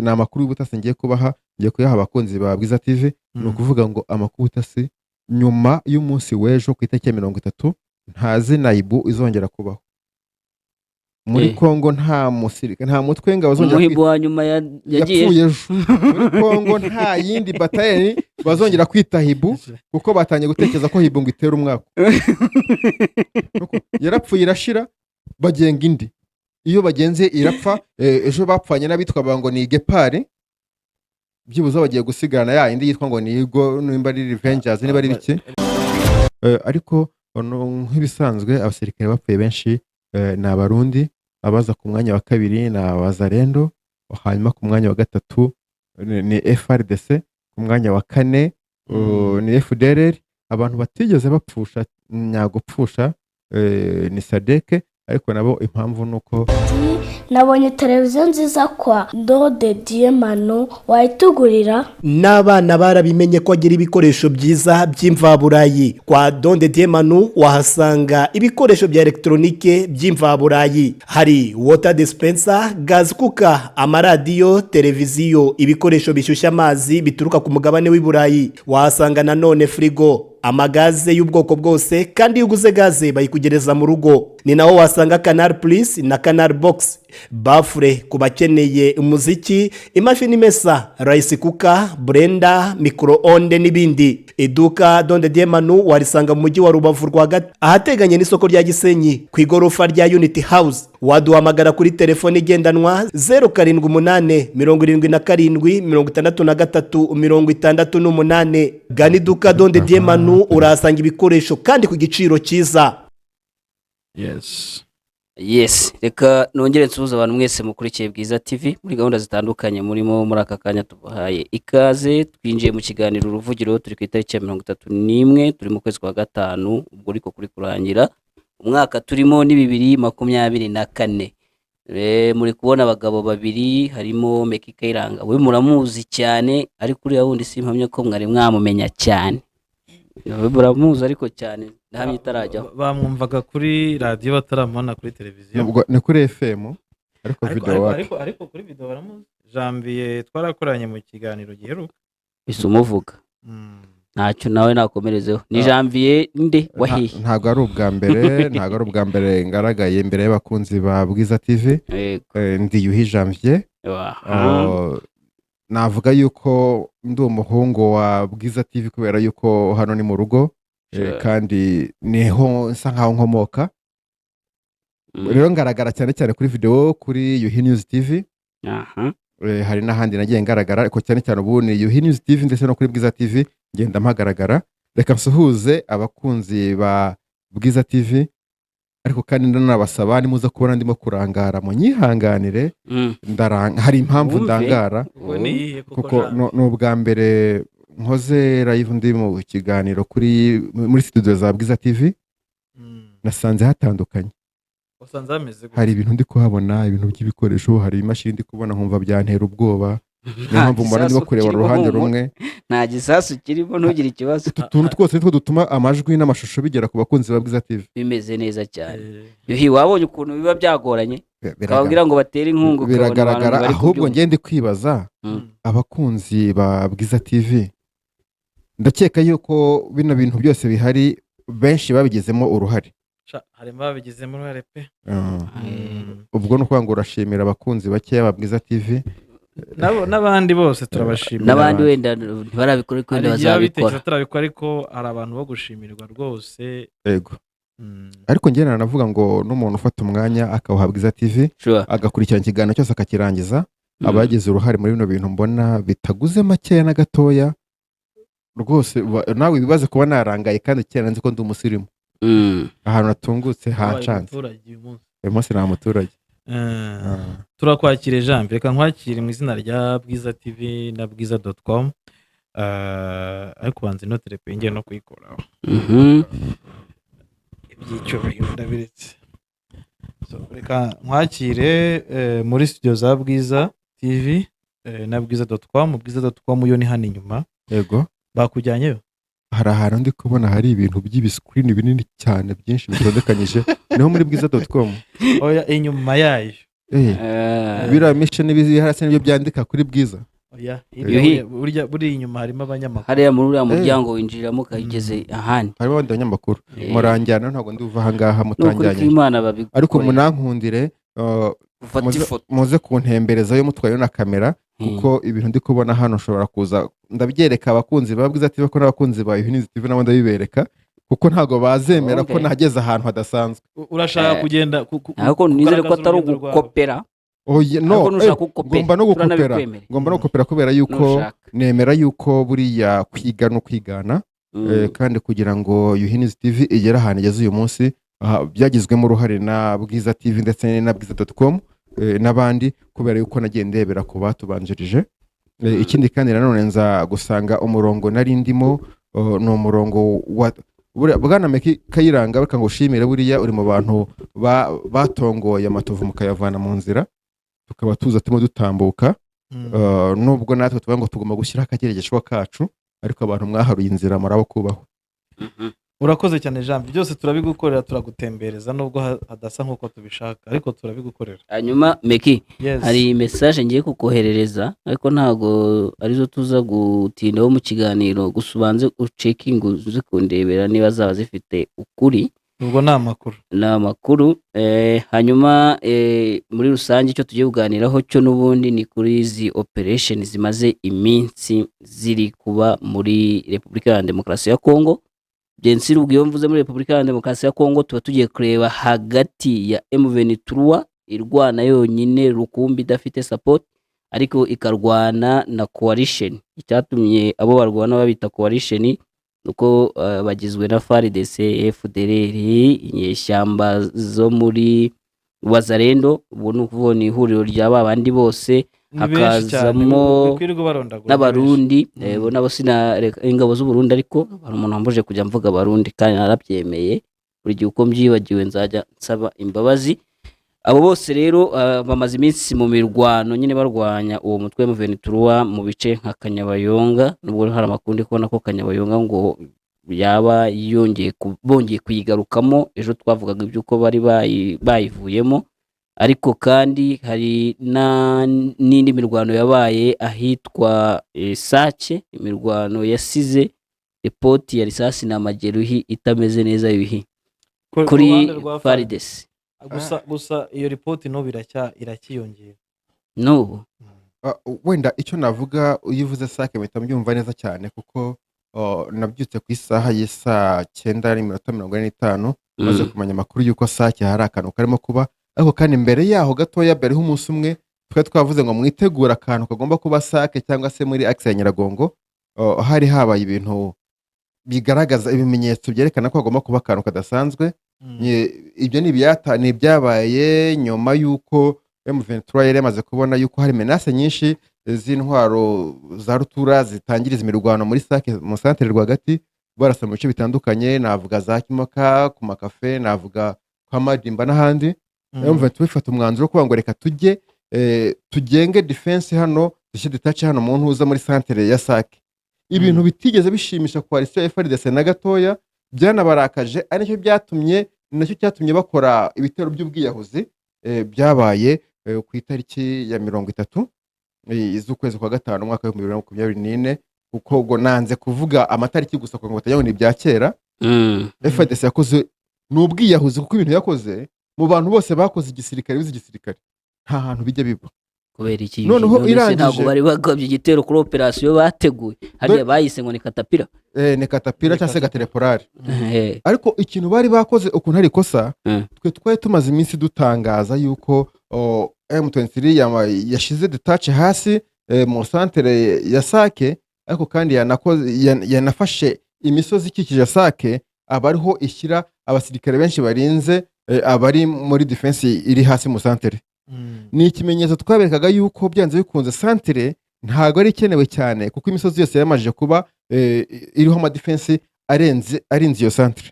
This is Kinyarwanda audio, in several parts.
Ni amakuru y'ubutasi ngiye kubaha, ngiye kuyaha abakunzi ba Bwiza TV. Ni ukuvuga ngo amakuru y'ubutasi, nyuma y'umunsi w'ejo ku itariki ya 30, nta zina Hiboux izongera kubaho muri Kongo. Nta musirikare, nta mutwe w'ingabo uzongera Umuhibo wa nyuma yagiye. Yapfuye ejo. Muri Kongo nta yindi battalion bazongera kwita Hiboux, kuko batangiye gutekereza ko Hiboux ngo itera umwaka. Nuko yarapfuye irashira, bagenga indi. Iyo bagenze irapfa. Ejo bapfanye n'abitwa ngo ni Guépard. Byibuze bagiye gusigarana ya indi yitwa ngo ni Eagle, nimba ari Revengers, niba ari biki. Ariko nk'ibisanzwe abasirikare bapfuye benshi ni Abarundi. Abaza ku mwanya wa kabiri ni Abazarendo, hanyuma ku mwanya wa gatatu ni FARDC, ku mwanya wa kane ni FDLR. Abantu batigeze bapfusha nyagupfusha ni SADC, ariko nabo impamvu ni uko Nabonye televiziyo nziza kwa Dode Diemano, wayitugurira? N'abana barabimenye ko agira ibikoresho byiza by'imvaburayi. Kwa Donde Diemanu wahasanga ibikoresho bya elegitoronike by'imvaburayi. Hari water dispenser, gas cooker, amaradiyo, televiziyo, ibikoresho bishyushya amazi bituruka ku mugabane w'i Burayi. Wahasanga nanone firigo, amagaze y'ubwoko bwose, kandi iyo uguze gaze bayikugereza mu rugo. Ni naho wasanga Canal Plus na Canal Box, baffle ku bakeneye umuziki, imashini imesa, rice cooker, blender, micro-onde n'ibindi. Iduka Donde Diemanu warisanga mu mujyi wa Rubavu rwagati, ahateganye n'isoko rya Gisenyi, ku igorofa rya Unity House. Waduhamagara kuri telefone igendanwa 0787 77 63 68. Gana iduka Donde Diemanu, urahasanga ibikoresho kandi ku giciro cyiza. Yes. Yes, reka nongere nsuhuze abantu mwese mukurikiye Bwiza TV muri gahunda zitandukanye murimo muri aka kanya. Tubahaye ikaze. Twinjiye mu kiganiro Uruvugiro. Turi ku itariki ya 31, turi mu kwezi kwa gatanu, ubwo ariko kuri kurangira umwaka turimo ni 2024. Muri kubona abagabo babiri, harimo Meki Kayiranga, we muramuzi cyane, ariko uriya wundi simpamya ko mwari mwamumenya cyane. We muramuzi ariko cyane ndahamya itarajyaho. Bamwumvaga kuri radiyo, bataramubona kuri televiziyo. Nubwo ni kuri FM, ariko ariko video ariko wapi. Ariko kuri video baramuzi. Janvier twarakoranye mu kiganiro giheruka. Bisa umuvuga. Ntacyo, nawe nakomerezeho. Ni Janvier nde wahiye? Ntabwo ari ubwa mbere, ntabwo ari ubwa mbere ngaragaye imbere y'abakunzi ba Bwiza TV. Ndi Yuhi Janvier. Navuga yuko ndi umuhungu wa Bwiza TV kubera yuko hano ni mu rugo, kandi niho nsa nkaho nkomoka. Rero ngaragara cyane cyane kuri video kuri Yuhi News TV. Hari n'ahandi nagiye ngaragara, ariko cyane cyane ubu ni Yuhi News TV, ndetse no kuri Bwiza TV ngenda mpagaragara. Reka nsuhuze abakunzi ba Bwiza TV, ariko kandi ndanabasaba, nimuza kubona ndimo kurangara munyihanganire. Hari impamvu Wumve. ndangara. Ubwo ni iyihe koko, Kuko Janvier? ni ubwa mbere nkoze live ndi mu kiganiro muri studio za Bwiza TV. Nasanze hatandukanye. Wasanze hameze gute? Hari ibintu ndi kuhabona, ibintu by'ibikoresho, hari imashini ndi kubona nkumva byantera ubwoba. Niyo mpamvu mbona ndimo gisasu kureba kirimo, uruhande humura. rumwe. Nta gisasu kirimo, ntugire ikibazo. Utu tuntu twose nitwo dutuma amajwi n'amashusho bigera ku bakunzi ba Bwiza TV. Bimeze neza cyane. Yuhi, wabonye ukuntu biba byagoranye, ukababwira ngo batere inkunga, ukabona abantu Biragaragara. bari Ahubwo kubyumva. ngende kwibaza, abakunzi ba Bwiza TV, ndakeka yuko bino bintu byose bihari benshi babigizemo uruhare. Sha, harimo ababigizemo uruhare pe. Ubwo ni ukuvuga ngo urashimira abakunzi bakeya ba Bwiza TV. Nabo n'abandi bose turabashimira. N'abandi wenda ntibarabikora, ariko Hari wenda igihe baba bazabikora. bitekereza batarabikora, ariko hari abantu bo gushimirwa rwose. Yego. Ariko njye nanavuga ngo n'umuntu ufata umwanya akawuha Bwiza TV, agakurikirana ikiganiro cyose akakirangiza, aba yagize uruhare muri bino bintu mbona bitaguze makeya na gatoya rwose. Nawe ibibaze kuba narangaye kandi kera nzi ko ndi umusirimu. Ahantu natungutse Wabaye hancanze. umuturage uyu munsi. Uyu munsi nta muturage. Turakwakire Janvier, reka nkwakire mu izina rya Bwiza TV na bwiza.com. Ariko ubanza ino telefone ngiye no kuyikoraho. Iby'icyubahiro ndabiretse. So, reka nkwakire muri studio za Bwiza TV na bwiza.com. Bwiza.com yo ni hano inyuma. Yego. Bakujyanyeyo. Hari ahantu ndi kubona hari ibintu by'ibisikirini binini cyane byinshi bitondekanyije, niho muri bwiza.com? Oya, inyuma yayo. Biriya mission biri hasi nibyo byandika kuri Bwiza. Oya, Yuhi. burya buriya inyuma harimo abanyamakuru. Hariya muri uriya muryango winjiriramo ukageze ahandi. Harimo abandi banyamakuru. Muranjyana, ntabwo nduva ahangaha Ni ukuri mutanjyanye. kw'Imana babigukorera. Ariko munankundire, Ufata ifoto. muze kuntemberezayo mutwaye na kamera, kuko ibintu ndi kubona hano nshobora kuza ndabyereka abakunzi ba Bwiza TV, ko n'abakunzi ba Yuhi TV nabo ndabibereka, kuko ntabwo bazemera ko nageze ahantu hadasanzwe. Urashaka kugenda Ariko nizere ko kugaragaza atari urugendo rwawe. ugukopera. Oya, no. Ariko nushaka gukopera, Ngomba no gukopera. turanabikwemerera. Ngomba no gukopera kubera yuko Nushaka. nemera yuko buriya kwiga no kwigana. Kandi kugira ngo Yuhinizi TV igere ahantu igeze uyu munsi, aha, byagizwemo uruhare na Bwiza TV ndetse na bwiza.com, n'abandi, kubera yuko nagiye ndebera ku batubanjirije. Ikindi kandi nanone nza gusanga umurongo nari ndimo, ni umurongo wa bwana Meki Kayiranga. Reka ngushimire, buriya uri mu bantu batongoye amatovu mukayavana mu nzira, tukaba tuza turimo dutambuka. Nubwo natwe tuvuga ngo tugomba gushyiraho akageregeshwa kacu, ariko abantu mwaharuye inzira murabo kubaho. Urakoze cyane, Jean. Byose turabigukorera, turagutembereza nubwo hadasa nk'uko tubishaka, ariko turabigukorera. Hanyuma Meki, Yes. hari message ngiye kukoherereza, ariko ntago arizo tuza gutindaho mu kiganiro. Gusa ubanze ucekinge, uze kundebera niba zaba zifite ukuri. Ubwo ni amakuru. Ni amakuru. Hanyuma muri rusange icyo tugiye kuganiraho cyo n'ubundi ni kuri izi operation zimaze iminsi ziri kuba muri Repubulika ya Demokarasi ya Kongo. Bien sûr, ubwo iyo mvuze muri Repubulika ya Demokarasi ya Kongo, tuba tugiye kureba hagati ya M23 irwana yonyine rukumbi idafite support, ariko ikarwana na coalition. Icyatumye abo barwana babita coalition nuko bagizwe na FARDC, FDLR, inyeshyamba zo muri Wazalendo. Ubu ni ukuvuga ni ihuriro rya ba bandi bose, Ni benshi cyane, hakazamo wirirwa barondagura, ni n'Abarundi. benshi. Bo nabo sina ingabo z'Uburundi, ariko hari umuntu wambuje kujya mvuga Abarundi kandi narabyemeye. Buri gihe uko mbyibagiwe nzajya nsaba imbabazi. Abo bose rero bamaze iminsi mu mirwano nyine, barwanya uwo mutwe wa M23 mu bice nka Kanyabayonga, nubwo hari amakuru ndi kubona ko Kanyabayonga ngo yaba yongeye bongeye kuyigarukamo. Ejo twavugaga iby'uko bari bayivuyemo. Ariko kandi hari n'indi mirwano yabaye ahitwa Sake, imirwano yasize ripoti ya risasi na majeruhi itameze neza, Yuhi, Ku kuri ruhande rwa FARDC. Gusa iyo ripoti n'ubu iracyiyongera. N'ubu. Wenda icyo navuga, iyo uvuze Sake mpita mbyumva neza cyane, kuko nabyutse ku isaha y'isaa 9:45, maze kumenya amakuru y'uko Sake hari akantu karimo kuba. Ariko kandi mbere yaho gatoya, mbere y'umunsi umwe, twari twavuze ngo mwitegure akantu kagomba kuba Sake cyangwa se muri axe ya Nyiragongo. Hari habaye ibintu bigaragaza ibimenyetso byerekana ko hagomba kuba akantu kadasanzwe. Ibyo ni ibyabaye nyuma y'uko M23 yari yamaze kubona yuko hari menace nyinshi z'intwaro za rutura zitangiriza imirwano muri Sake mu santere rwagati, barasa mu bice bitandukanye, navuga za Kimoka ku makafe, navuga kwa Madimba n'ahandi. M23 ifata umwanzuro wo kuvuga ngo reka tujye tugenge defense hano, dushyire détaché hano mu ntuza muri santere ya Sake, ibintu bitigeze bishimisha coalition ya FARDC na gatoya, byanabarakaje, ari nacyo byatumye nacyo cyatumye bakora ibitero by'ubwiyahuzi byabaye ku itariki ya 30 z'ukwezi kwa gatanu umwaka w'2024, kuko ubwo nanze kuvuga amatariki gusa kugira ngo batajya ngo ni ibya kera. FARDC yakoze ni ubwiyahuzi, kuko ibintu yakoze mu bantu bose bakoze igisirikare, bize igisirikare, nta hantu bijya biba. Kubera iki? Noneho None se irangije- ntabwo bari bagabye igitero kuri operasiyo bateguye hariya bayise ngo ni Katapira? Ni katapira cyangwa se gatereporari. Ariko ikintu bari bakoze ukuntu ari ikosa, twe twari tumaze iminsi dutangaza yuko M23 yashize détaché hasi mu santere ya Sake, ariko kandi yanafashe imisozi ikikije Sake, aba ariho ishyira abasirikare benshi barinze abari muri defense iri hasi mu santere. Ni ikimenyetso twaberekaga yuko byanze bikunze santere ntabwo ari ikenewe cyane, kuko imisozi yose yamajije kuba iriho amadefense arenze arinze iyo santere.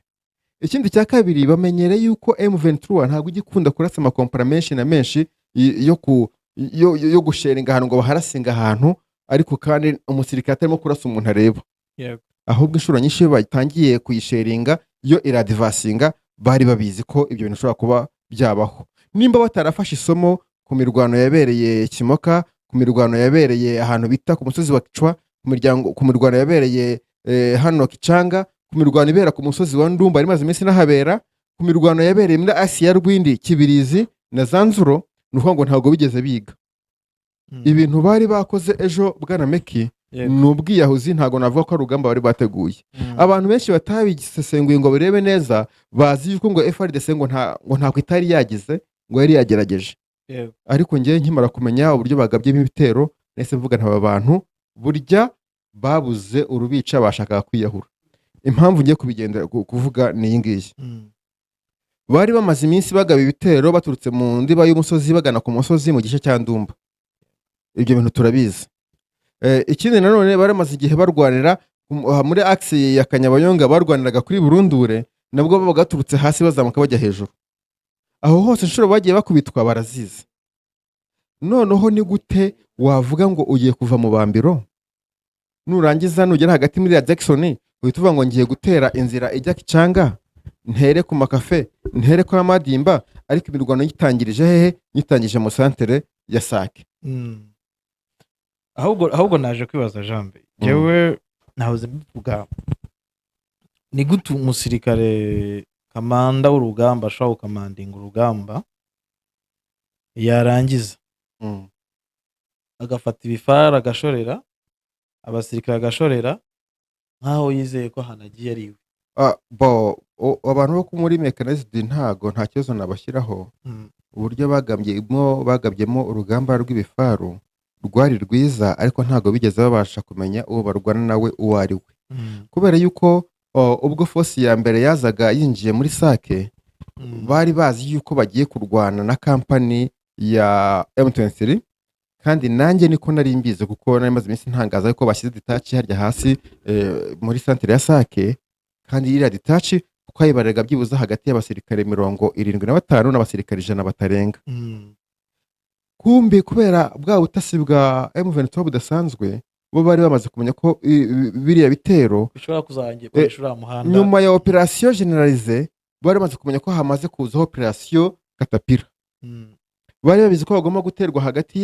Ikindi cya kabiri, bamenyereye yuko M23 ntabwo ijya ikunda kurasa amakompara menshi na menshi yo gusheringa ahantu ngo baharasinga ahantu, ariko kandi umusirikare atarimo kurasa umuntu areba. Ahubwo inshuro nyinshi iyo batangiye kuyisheringa yo iradivasinga. Bari babizi ko ibyo bintu bishobora kuba byabaho nimba batarafashe isomo. ku mirwano yabereye Kimoka, ku mirwano yabereye ahantu bita ku musozi wa Kicwa, ku mirwano yabereye hano Kicanga, ku mirwano ibera ku musozi wa Ndumba yari imaze iminsi inahabera, ku mirwano yabereye muri Asiya Rwindi, Kibirizi na Zanzuro. Ni ukuvuga ngo ntabwo bigeze biga. Ibintu bari bakoze ejo, bwana Meki, ni ubwiyahuzi. Ntabwo navuga ko ari urugamba bari bateguye. Abantu benshi batabisesenguye ngo barebe neza bazi yuko ngo FARDC ngo ntako itari yagize, ngo yari yagerageje. Ariko ngewe nkimara kumenya uburyo bagabyemo ibitero, nahise mvuga ntaba bantu burya babuze urubica, bashakaga kwiyahura. Impamvu ngiye kubigendera kuvuga ni iyi ngiyi. Bari bamaze iminsi bagaba ibitero baturutse mu ndiba y'umusozi bagana ku musozi mu gice cya Ndumba. Ibyo bintu turabizi. Ikindi nanone, bari bamaze igihe barwanira muri axe ya Kanyabayonga, barwaniraga kuri Burundure, nabwo babaga baturutse hasi bazamuka bajya hejuru. Aho hose inshuro bagiye bakubitwa barazizi. Noneho ni gute wavuga ngo ugiye kuva mu Bambiro, nurangiza nugera hagati muri ya Jackson uhita uvuga ngo ngiye gutera inzira ijya Kicanga, ntere ku makafe, ntere kwa Madimba, ariko imirwano yitangirije hehe? Nyitangije mu santere ya Sake. Ahubwo naje kwibaza, Jambe, jewe nahoze mbivuga: ni gute umusirikare kamanda w'urugamba ashobora gukamandinga urugamba, yarangiza agafata ibifara agashorera abasirikare, agashorera nk'aho yizeye ko ahantu agiye ari iwe? Ah, bo abantu bo muri mechanized ntago nta kibazo nabashyiraho. Uburyo bagabyemo urugamba rw'ibifaru rwari rwiza, ariko ntago bigeze babasha kumenya uwo barwana nawe uwo ari we, kubera yuko ubwo force ya mbere yazaga yinjiye muri Sake, bari bazi yuko bagiye kurwana na kampani ya M23. Kandi nanjye niko nari mbizi, kuko nari maze iminsi ntangaza yuko bashyize détaché harya hasi muri santere ya Sake. Kandi iriya détaché twayibariraga byibuze hagati y'abasirikare 75 n'abasirikare 100 batarenga. Kumbi kubera bwa butasi bwa M23 budasanzwe, bo bari bamaze kumenya ko biriya bitero bishobora kuzarangira gukoresha uriya muhanda. Nyuma ya opération généralisée bari bamaze kumenya ko hamaze kuzaho opération Katapira. Bari babizi ko bagomba guterwa hagati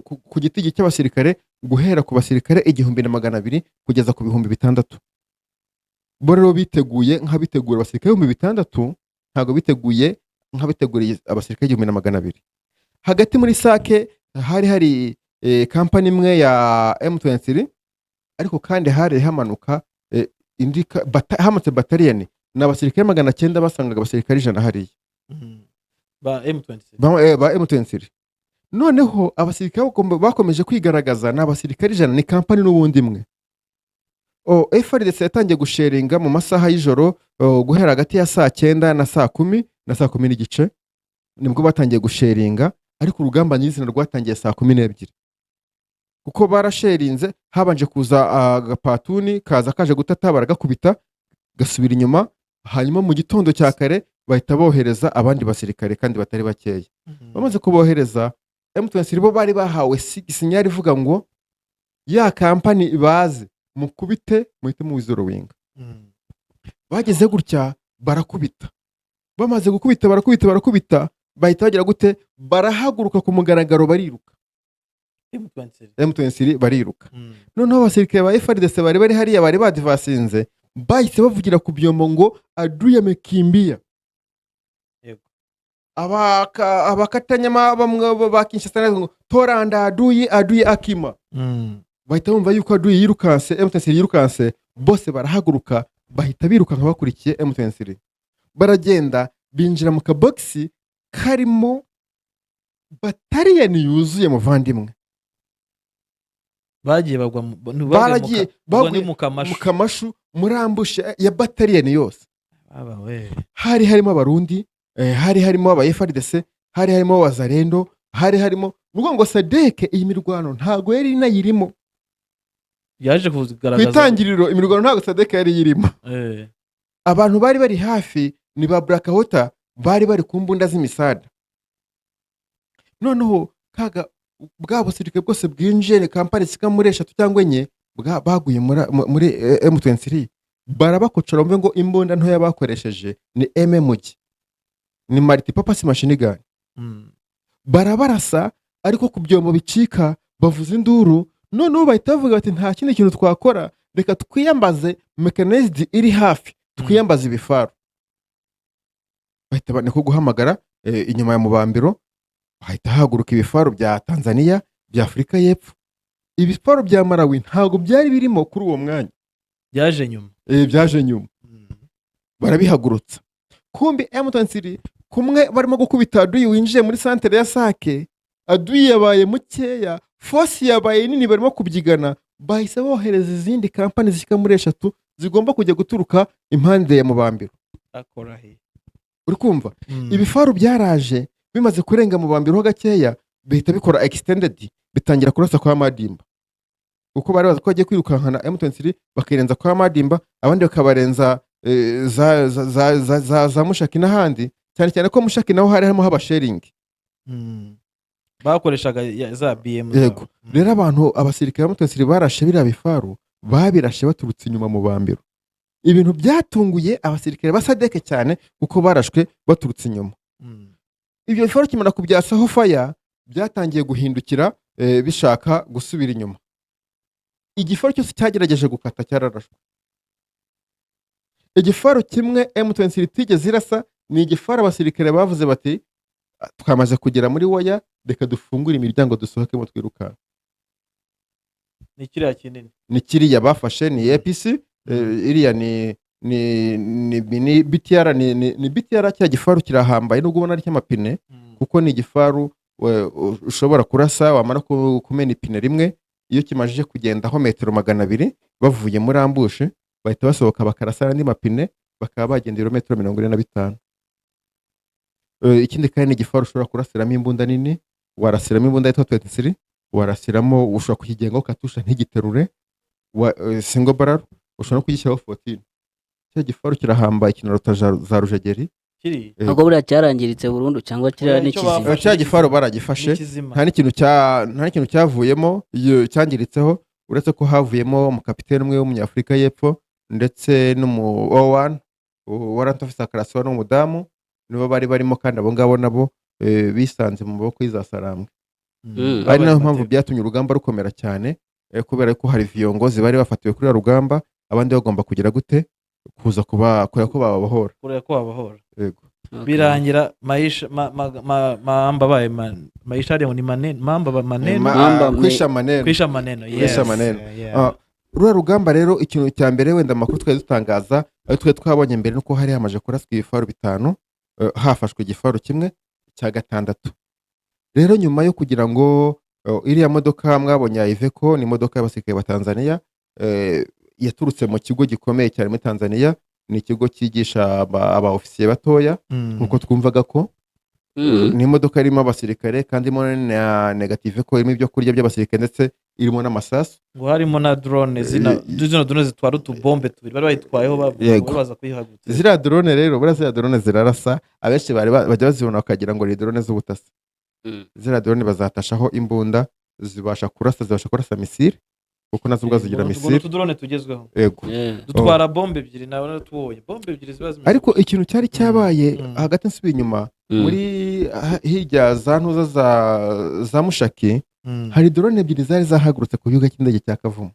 ku giti cy'abasirikare guhera ku basirikare 1200 kugeza ku 6000. Bo rero biteguye nk'abitegura abasirikare 6000, ntabwo biteguye nk'abiteguriye abasirikare 1200. Hagati muri Sake hari kampani imwe ya M23, ariko kandi hari hamanuka indi hamanutse bataliyani, ni abasirikare 900 basangaga abasirikare 100 hariya. Ba M26. Ba M23. Noneho abasirikare bakomeje kwigaragaza ni abasirikare 100, ni kampani n'ubundi imwe. FARDC yatangiye gusheringa mu masaha y'ijoro, guhera hagati ya saa 9 na saa 10 na saa 10:30 nibwo batangiye gusheringa, ariko urugamba nyirizina rwatangiye saa 12, kuko barasherinze habanje kuza agapatuni kaza kaje gutata, baragakubita gasubira inyuma. Hanyuma mu gitondo cya kare bahita bohereza abandi basirikare kandi batari bakeya. Bamaze kubohereza, M23 bo bari bahawe signal ivuga ngo ya kampani baze mukubite muhite muwizorowinga. Bageze gutya barakubita, bamaze gukubita barakubita barakubita, bahita bagira gute? Barahaguruka ku mugaragaro bariruka. M23. M23 bariruka. Noneho abasirikare ba FARDC bari bari hariya bari badivasinze bahise bavugira ku byombo ngo "Adui amekimbia." Abakatanyama bamwe ba Kinshasa ngo "Toranda adui, adui akima." Bahita bumva yuko adui yirukanse, M23 yirukanse, bose barahaguruka bahita birukanka bakurikiye M23, baragenda binjira mu kabogisi karimo bataliyani yuzuye, muvandimwe. Bagiye bagwa baguye mu Baragiye, bagwa baguye ni mu kamashu. Mu kamashu, muri ambush ya bataliyani yose. Aba we. Hari harimo Abarundi, hari harimo aba FARDC, hari harimo Wazalendo, hari harimo, ni ukuvuga ngo SADC iyi mirwano ntabwo yari inayirimo. Yaje Ku kugaragaza itangiriro imirwano ntabwo SADC yari iyirimo. Abantu bari bari hafi ni ba Black Hawk bari bari ku mbunda z'imisada. Noneho kaga bwa busirikare bwose bwinjiye, kampani zishyika muri eshatu cyangwa enye, baguye muri M23 barabakocora. Bumve ngo imbunda ntoya bakoresheje ni MMG, ni multipurpose machine gun. Barabarasa, ariko ku byombo bicika bavuza induru. Noneho bahita bavuga bati: "Nta kindi kintu twakora, reka twiyambaze mechanized iri hafi, twiyambaze ibifaru." Bahita niko guhamagara inyuma ya Mubambiro, hahita hahaguruka ibifaru bya Tanzania, bya Afurika y'Epfo. Ibifaru bya Malawi ntabwo byari birimo kuri uwo mwanya. Byaje nyuma. Byaje nyuma. Barabihagurutsa, kumbi M23 kumwe barimo gukubita aduyi winjiye muri santere ya Sake. Aduyi yabaye mukeya, force yabaye nini, barimo kubyigana. Bahise bohereza izindi kampani zishyika muri eshatu zigomba kujya guturuka impande ya Mubambiro. Akora he? Uri kumva? Ibifaru byaraje, bimaze kurenga Mubambiro ho gakeya bihita bikora extended, bitangira kurasa kwa Madimba, kuko bari bazi ko bagiye kwirukankana M23 bakirenza kwa Madimba, abandi bakabarenza za Mushaki n'ahandi, cyane cyane ko Mushaki naho hari harimo haba shelling. Bakoreshaga za BM Yego. zabo. Rero abantu, abasirikare ba M23 barashe biriya bifaru, babirashe baturutse inyuma mu Bambiro, ibintu byatunguye abasirikare ba SADC cyane, kuko barashwe baturutse inyuma. Ibyo bifaru kimara kubyasaho faya, byatangiye guhindukira, bishaka gusubira inyuma. Igifaru cyose cyagerageje gukata cyararashwe. Igifaru kimwe M23 itigeze irasa ni igifaru abasirikare bavuze bati: "Ah, twamaze kugera muri waya, reka dufungure imiryango dusohokemo twirukanka." Ni kiriya kinini? Ni kiriya bafashe, ni APC. Iriya ni BTR, ni BTR. Kiriya gifaru kirahambaye nubwo ubona ari cy'amapine, kuko ni igifaru ushobora kurasa wamara kumena ipine rimwe. Iyo kimajije kugendaho metero 200 bavuye muri ambush, bahita basohoka bakarasa andi mapine, bakaba bagenda ibirometero 45. Ikindi kandi ni igifaru ushobora kurasiramo imbunda nini, warasiramo imbunda yitwa 23, warasiramo, ushobora kukigengaho katusha ntigiterure single barrel, ushobora no kugishyiraho 14. Cya gifaru kirahambaye, kinaruta za rujegeri. Kiri Ntabwo buriya cyarangiritse burundu cyangwa kiriya Oya, ni icyo kizima? bafashe. Cya gifaru baragifashe. Ni kizima. Nta n'ikintu cyavuyemo iyo cyangiritseho, uretse ko havuyemo umukapiteni umwe w'umunyafurika y'Epfo ndetse n'umu O1, warrant officer class 1 w'umudamu, nibo bari barimo. Kandi abo ngabo nabo bisanze mu maboko y'izasarambwe. Ari nayo mpamvu byatumye urugamba rukomera cyane, kubera ko hari viongozi bari bafatiwe kuri uru rugamba, abandi bagomba kugira gute, kuza kuba kubera ko bababohora. Kureba ko babahora. Yego. Okay. Birangira maisha mamba baye maisha ariyo ni maneno mamba maneno. Mamba Kwisha maneno. Kwisha maneno, yes. Kwisha maneno. Yeah. Ah, ruriya rugamba rero, ikintu cya mbere wenda amakuru twari dutangaza ayo twari twabonye mbere nuko hari hamaze kuraswa ibifaru bitanu, hafashwe igifaru kimwe cya gatandatu. Rero nyuma yo kugira ngo iriya modoka mwabonye ya Iveco, ni imodoka y'abasirikare ba Tanzania, yaturutse mu kigo gikomeye cyane muri Tanzania, ni ikigo cyigisha aba ofisiye batoya, nkuko twumvaga ko ni imodoka irimo abasirikare kandi irimo na negative, ko irimo ibyo kurya by'abasirikare ndetse irimo n'amasasu. Ngo harimo na drone, zino zino drone zitwara utubombe tubiri bari bayitwayeho Yego. baza kuyihagurutsa. Ziriya drone rero, buriya ziriya drone zirarasa. Abenshi bari bajya bazibona bakagira ngo ni drone z'ubutasi. Ziriya drone bazatashaho imbunda, zibasha kurasa, zibasha kurasa missile, kuko nazo ubwazo zigira Ngo missile. utudrone tugezweho Yego. Dutwara bombe ebyiri, nawe natubonye bombe ebyiri ziba zimeze. Ariko ikintu cyari cyabaye hagati, nsubiye inyuma, muri hirya za ntuza za Mushaki, hari drone ebyiri zari zahagurutse ku kibuga cy'indege cya Kavumu,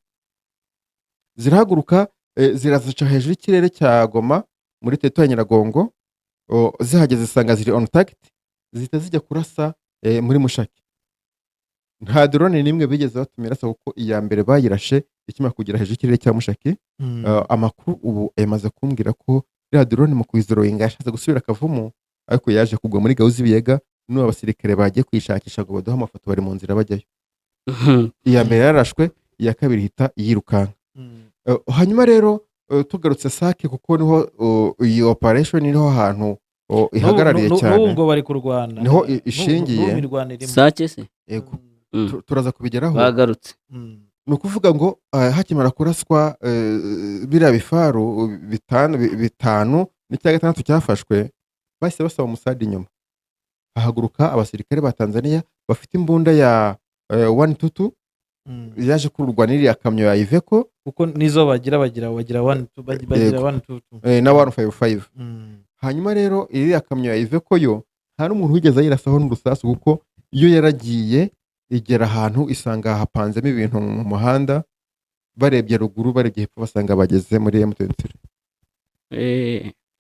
zirahaguruka, zirazica hejuru y'ikirere cya Goma muri teritwari ya Nyiragongo. Zihageze zisanga ziri on target, zihita zijya kurasa muri Mushaki. Nta drone n'imwe bigeze batuma irasa, kuko iya mbere bayirashe ikimara kugera hejuru y'ikirere cya Mushaki. Amakuru ubu yamaze kumbwira ko iriya drone mu kuyizoroyinga yashatse gusubira Kavumu, ariko yaje kugwa muri Gahuzi Biyega. N'ubu abasirikare bagiye kuyishakisha ngo baduhe amafoto, bari mu nzira bajyayo. Iya mbere yararashwe, iya kabiri ihita yirukanka. Hanyuma rero tugarutse Sake, kuko niho iyi operation niho hantu ihagarariye cyane. N'ubu ngo bari kurwana. Niho ishingiye. N'ubu imirwano irimo. Sake se? Yego. Turaza kubigeraho. Bagarutse. Ni ukuvuga ngo hakimara kuraswa biriya bifaru bitanu n'icya gatandatu cyafashwe, bahise basaba umusadi inyuma, hahaguruka abasirikare ba Tanzania bafite imbunda ya 122, yaje kururwa n'iriya kamyo ya Iveco. Kuko nizo bagira one two bagira Yego. one two two. Na 155. Hanyuma rero iriya kamyo ya Iveco yo nta n'umuntu wigeze ayirasaho n'urusasu, kuko Iyo yaragiye igera ahantu isanga hapanzemo ibintu mu muhanda, barebye ruguru, barebye hepfo, basanga bageze muri M23.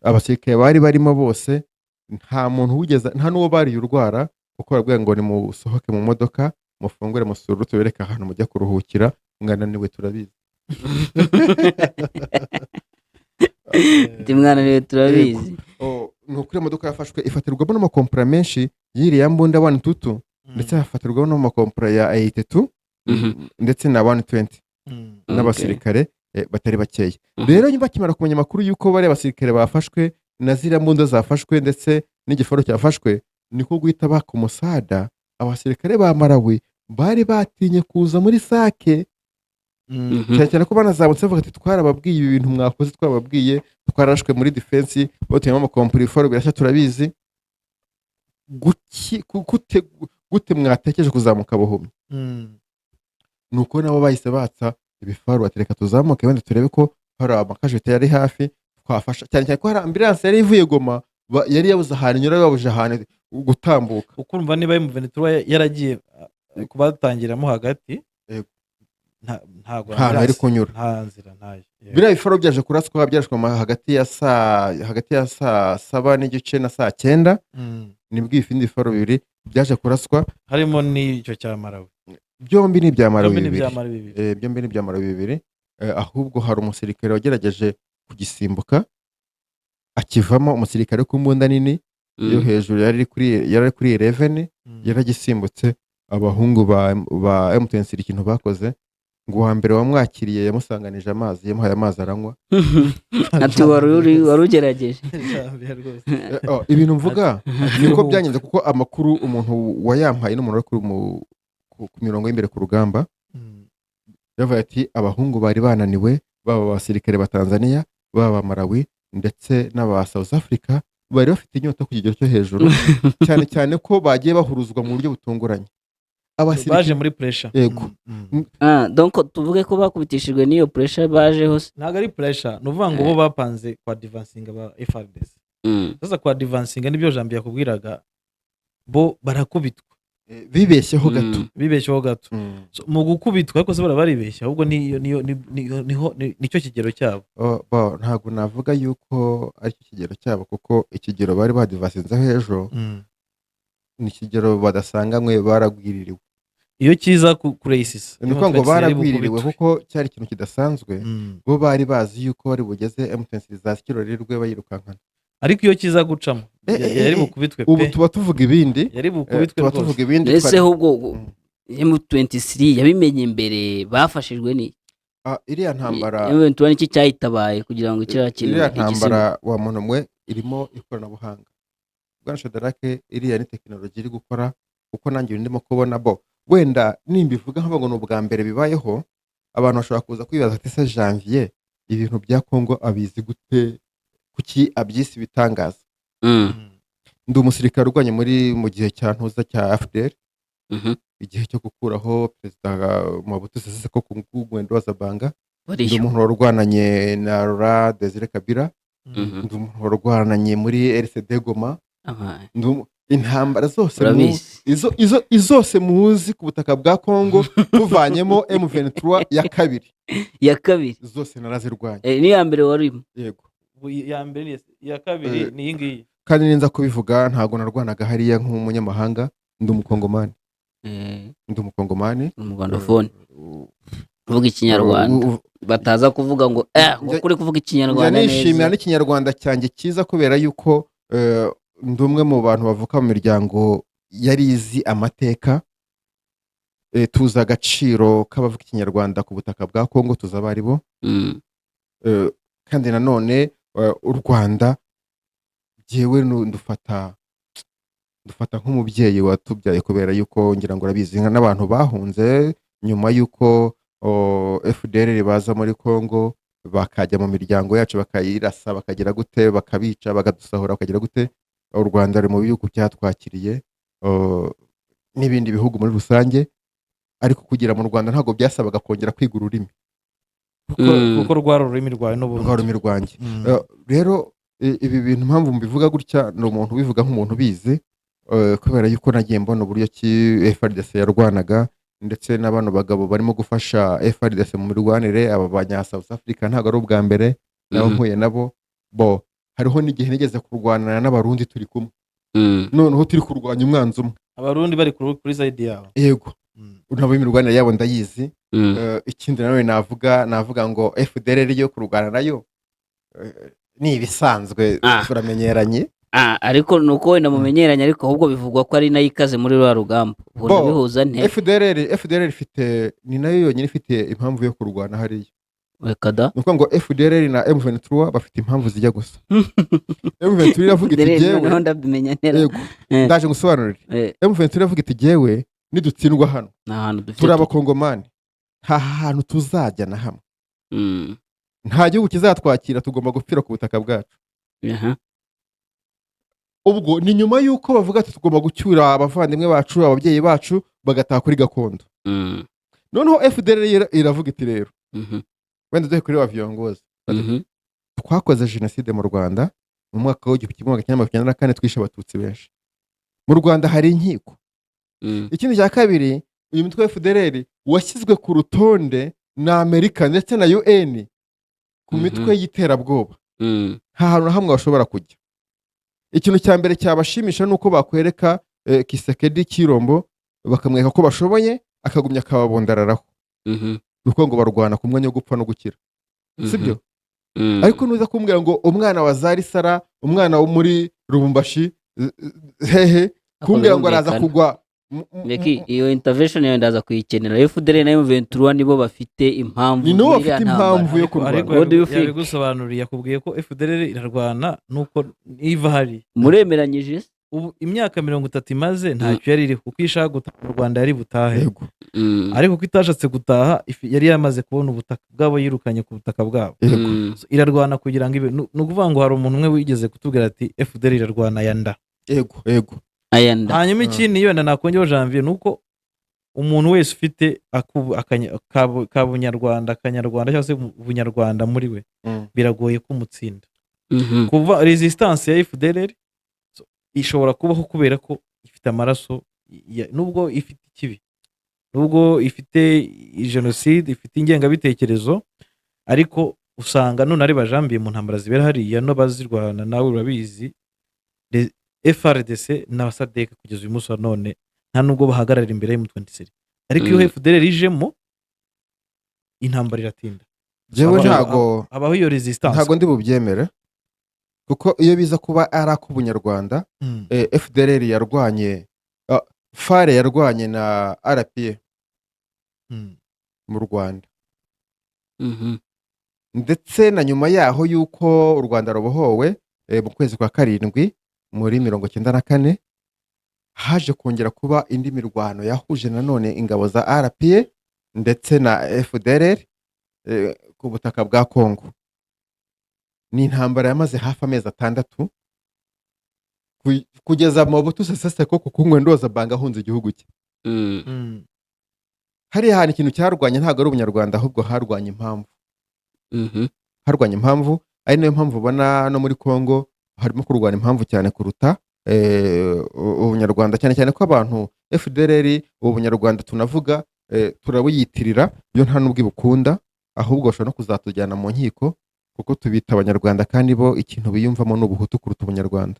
Abasirikare bari barimo bose, nta muntu wigeze, nta n'uwo bariye urwara, kuko barabwira ngo nimusohoke mu modoka, mufungure musururu, tubereke ahantu mujya kuruhukira, mwananiwe turabizi. Ati mwana niwe turabizi. Oh, ni ukuri imodoka yafashwe ifatirwamo n'amakompura menshi y'iriya mbunda 122, ndetse hafatirwamo n'amakompura ya 82 ndetse na 120 n'abasirikare batari bakeya. Rero nyuma bakimara kumenya amakuru y'uko bariya basirikare bafashwe na ziriya mbunda zafashwe ndetse n'igifaro cyafashwe, niko guhita baka umusada abasirikare ba Malawi bari batinye kuza muri Sake, cyane cyane ko banazamutse bavuga ati twarababwiye, ibi bintu mwakoze twarababwiye, twarashwe muri defense, batuyemo amakompura, ifaro birashya turabizi. Gute mwatekereje kuzamuka buhumyi? Nuko nabo bahise batsa ibifaru bati reka tuzamuke wenda turebe ko hari amakajeti yari hafi twafasha, cyane cyane ko hari ambulance yari ivuye Goma, yari yabuze ahantu inyura, yabuze ahantu gutambuka. Ukumva niba M23 yaragiye kubatangiramo hagati, Yego. ntago Nta hantu yari kunyura. Nta nzira ntayo. Yego. Biriya bifaro byaje kuraswa, byarashwe hagati ya saa saba n'igice na saa cyenda, nibwo ibindi bifaro bibiri byaje kuraswa, harimo n'icyo cya Malawi. Byombi ni ibya Malawi Byombi ni bibiri. ibya Malawi bibiri. Byombi ni ibya Malawi bibiri. Ahubwo hari umusirikare wagerageje kugisimbuka akivamo, umusirikare ku mbunda nini yo hejuru yari kuri 11, yaragisimbutse. Abahungu ba M23 ikintu bakoze, ngo uwa mbere wamwakiriye yamusanganije amazi, yamuhaye amazi aranywa. Ati wari ugerageje. Jambiya rwose. Oh, ibintu mvuga niko Ati- byangenze, kuko amakuru umuntu wayampaye n'umuntu uri ku mirongo y'imbere ku rugamba, yavuye ati abahungu bari bananiwe, baba abasirikare ba Tanzania, baba Malawi ndetse n'aba South Africa, bari bafite inyota ku kigero cyo hejuru, cyane cyane ko bagiye bahuruzwa mu buryo butunguranye. Abasirikare baje muri pressure. Yego. Donc tuvuge ko bakubitishijwe n'iyo pressure bajeho se? Ntabwo ari pressure, ni ukuvuga ngo bo bapanze kwa advancinga ba FARDC. Sasa kwa advancinga nibyo Jambo yakubwiraga, bo barakubitwa. Bibeshyeho gato. Bibeshyeho gato. So, mu gukubitwa ariko se baribeshya, ahubwo niyo niyo niyo niho nicyo kigero cyabo. Oh, bo, ntabwo navuga yuko aricyo kigero cyabo, kuko ikigero bari badivasinzeho ejo ni ikigero badasanganywe, baragwiririwe. Iyo kiza kureyisisa Ni ukuvuga ngo baragwiririwe kuko cyari ikintu kidasanzwe. Bo bari bazi yuko bari bugeze M23 za Kirorerwe bayirukankana. Ariko iyo kiza gucamo yari bukubitwe Ubu pe. tuba tuvuga ibindi. Yari bukubitwe Tuba rwose. tuvuga ibindi. Ese ahubwo M23 yabimenye mbere, bafashijwe ni Iriya ntambara M23 niki cyayitabaye kugira ngo kiriya kintu iriya igisibe? ntambara wa muntu mwe irimo ikoranabuhanga, Bwana Shadarake, iriya ni tekinoloji iri gukora, kuko nanjye ndimo kubona bo wenda nimbivuga nkavuga ngo ni ubwa mbere bibayeho, abantu bashobora kuza kwibaza ati se Janvier ibintu bya Kongo abizi gute, kuki abyisi ibitangaza? Ndi umusirikare urwanya muri mu gihe cya ntuza cya FDR, igihe cyo gukuraho perezida Mobutu Sese Seko Ngbendu wa Zabanga. Ndi Bariyo. umuntu warwananye na Laurent Desire Kabila. Ndi umuntu warwananye muri RCD Goma. Intambara zose Urabizi. izo izose muzi ku butaka bwa Kongo, tuvanyemo M23 ya kabiri. Ya kabiri. Zose narazirwanye. N'iya mbere warimo? Yego. Ubu iya mbere ni iya kabiri, ni iyi ngiyi. Kandi ninza kubivuga, ntabwo narwanaga hariya nk'umunyamahanga, ndi umukongomani. Ndi umukongomani. Umugandofone uvuga ikinyarwanda, bataza kuvuga ngo ngo kuri kuvuga ikinyarwanda Njya nishimira neza. n'ikinyarwanda cyanjye cyiza, kubera yuko ndi umwe mu bantu bavuka mu miryango yari izi amateka. Tuzi agaciro k'abavuga ikinyarwanda ku butaka bwa Kongo, tuzi abo ari bo. Kandi nanone u Rwanda jyewe ndufata nk'umubyeyi watubyaye, kubera yuko ngira ngo urabizi n'abantu bahunze nyuma yuko FDLR baza muri Kongo, bakajya mu miryango yacu bakayirasa, bakagira gute, bakabica, bakadusahura, bakagira gute. U Rwanda ruri mu bihugu byatwakiriye, n'ibindi bihugu muri rusange, ariko kugera mu Rwanda ntabwo byasabaga kongera kwiga ururimi. Kuko rwari ururimi rwawe n'ubundi. Rwa rurimi rwanjye. Rero ibi bintu impamvu mbivuga gutya, ni umuntu ubivuga nk'umuntu ubizi. Kubera yuko nagiye mbona uburyo ki FARDC yarwanaga, ndetse na bano bagabo barimo gufasha FARDC mu mirwanire, aba banya South Africa, ntabwo ari ubwa mbere nabo mpuye nabo. Bo hariho n'igihe nigeze kurwanana n'Abarundi turi kumwe, noneho turi kurwanya umwanzi umwe. Abarundi bari kuri side yabo? Yego. Nabo imirwanire yabo ndayizi. Ikindi nanone navuga ngo FDLR yo kurwana nayo ni ibisanzwe, turamenyeranye. Ah, ariko ni uko wenda mumenyeranye, ariko ahubwo bivugwa ko ari nayo ikaze muri ruriya rugamba. Ubwo Bo, ndabihuza nte? FDLR ifite, ni nayo yonyine ifite impamvu yo kurwana hariya. Reka da. Ni ukuvuga ngo FDLR na M23 bafite impamvu zijya gusa. M23 iravuga iti Dore jyewe noneho ndabimenya ntera. Yego. Ndaje ngusobanurire. M23 iravuga iti jyewe nidutsindwa hano, Nta hantu dufite. turi Abakongomani, nta hantu tuzajya na hamwe, nta gihugu kizatwakira, tugomba gupfira ku butaka bwacu. Ubwo ni nyuma y'uko bavuga ati tugomba gucyura abavandimwe bacu, ababyeyi bacu, bagataha kuri gakondo. Noneho FDLR iravuga iti rero, wenda duhe kuri wa viongozi, twakoze jenoside mu Rwanda mu mwaka w'1994, twishe Abatutsi benshi mu Rwanda, hari inkiko. Ikindi cya kabiri, uyu mutwe wa FDLR washyizwe ku rutonde na Amerika ndetse na UN ku mitwe y'iterabwoba. Nta hantu na hamwe bashobora kujya. Ikintu cya mbere cyabashimisha ni uko bakwereka Tshisekedi Tshilombo, bakamwereka ko bashoboye, akagumya akababondararaho. Ni ukuvuga ngo barwana ku mwanya wo gupfa no gukira, sibyo? Ariko nuza kumbwira ngo umwana wa Zari Sara, umwana wo muri Lubumbashi, hehe, kumbwira ngo araza Birumvikana. kugwa Meki, iyo intervention yawe ndaza kuyikenera. FDLR na M23 nibo bafite impamvu Ni nabo muri iriya bafite ntambara. impamvu yo kurwana. Ariko What do you think? yabigusobanuriye, yakubwiye ko FDLR irarwana nuko iva hari. Muremeranyije se? Ubu imyaka 30 imaze ntacyo yari iriho, kuko iyo ishaka gutaha mu Rwanda yari butahe. Ariko kuko itashatse gutaha, yari yamaze kubona ubutaka bwabo, yirukanye ku butaka bwabo. So, irarwana kugira ngo ibe, ni ukuvuga ngo hari umuntu umwe wigeze kutubwira ati FDLR irarwana ya nda. Yego yego. Aya nda. Hanyuma ikindi wenda nakongeraho, Janvier, ni uko umuntu wese ufite kabunyarwanda, akanyarwanda cyangwa se ubunyarwanda muri we, biragoye kumutsinda. Kuva resistance ya FDLR, so, ishobora kubaho kubera ko ifite amaraso nubwo ifite ikibi, nubwo ifite jenoside, ifite ingengabitekerezo, ariko usanga none ari bajambiye mu ntambara zibera hariya no bazirwana, nawe urabizi. FARDC na SADC kugeza uyu munsi wa none nta nubwo bahagarara imbere ya M23, ariko iyo FDLR ijemo intambara iratinda. Jewe ntago Habaho iyo resistance. Ntago ndi bubyemere, kuko iyo biza kuba ari ak'ubunyarwanda, FDLR yarwanye, FAR yarwanye na RPA mu Rwanda, ndetse na nyuma yaho y'uko u Rwanda rubohowe, mu kwezi kwa karindwi muri 94, haje kongera kuba indi mirwano yahuje nanone ingabo za RPA ndetse na FDLR ku butaka bwa Congo. Ni intambara yamaze hafi amezi 6, kugeza Mobutu Sese Seko ku Ndoza Banga ahunze igihugu cye. Hariya hantu ikintu cyarwanye ntabwo ari ubunyarwanda, ahubwo harwanye impamvu. Harwanya impamvu, ari nayo mpamvu ubona no muri Congo harimo kurwana impamvu cyane kuruta ubunyarwanda, cyane cyane ko abantu FDLR, ubu bunyarwanda tunavuga, turabuyitirira, yo nta nubwo ibukunda, ahubwo bashobora no kuzatujyana mu nkiko kuko tubita Abanyarwanda, kandi bo ikintu biyumvamo ni ubuhutu kuruta ubunyarwanda.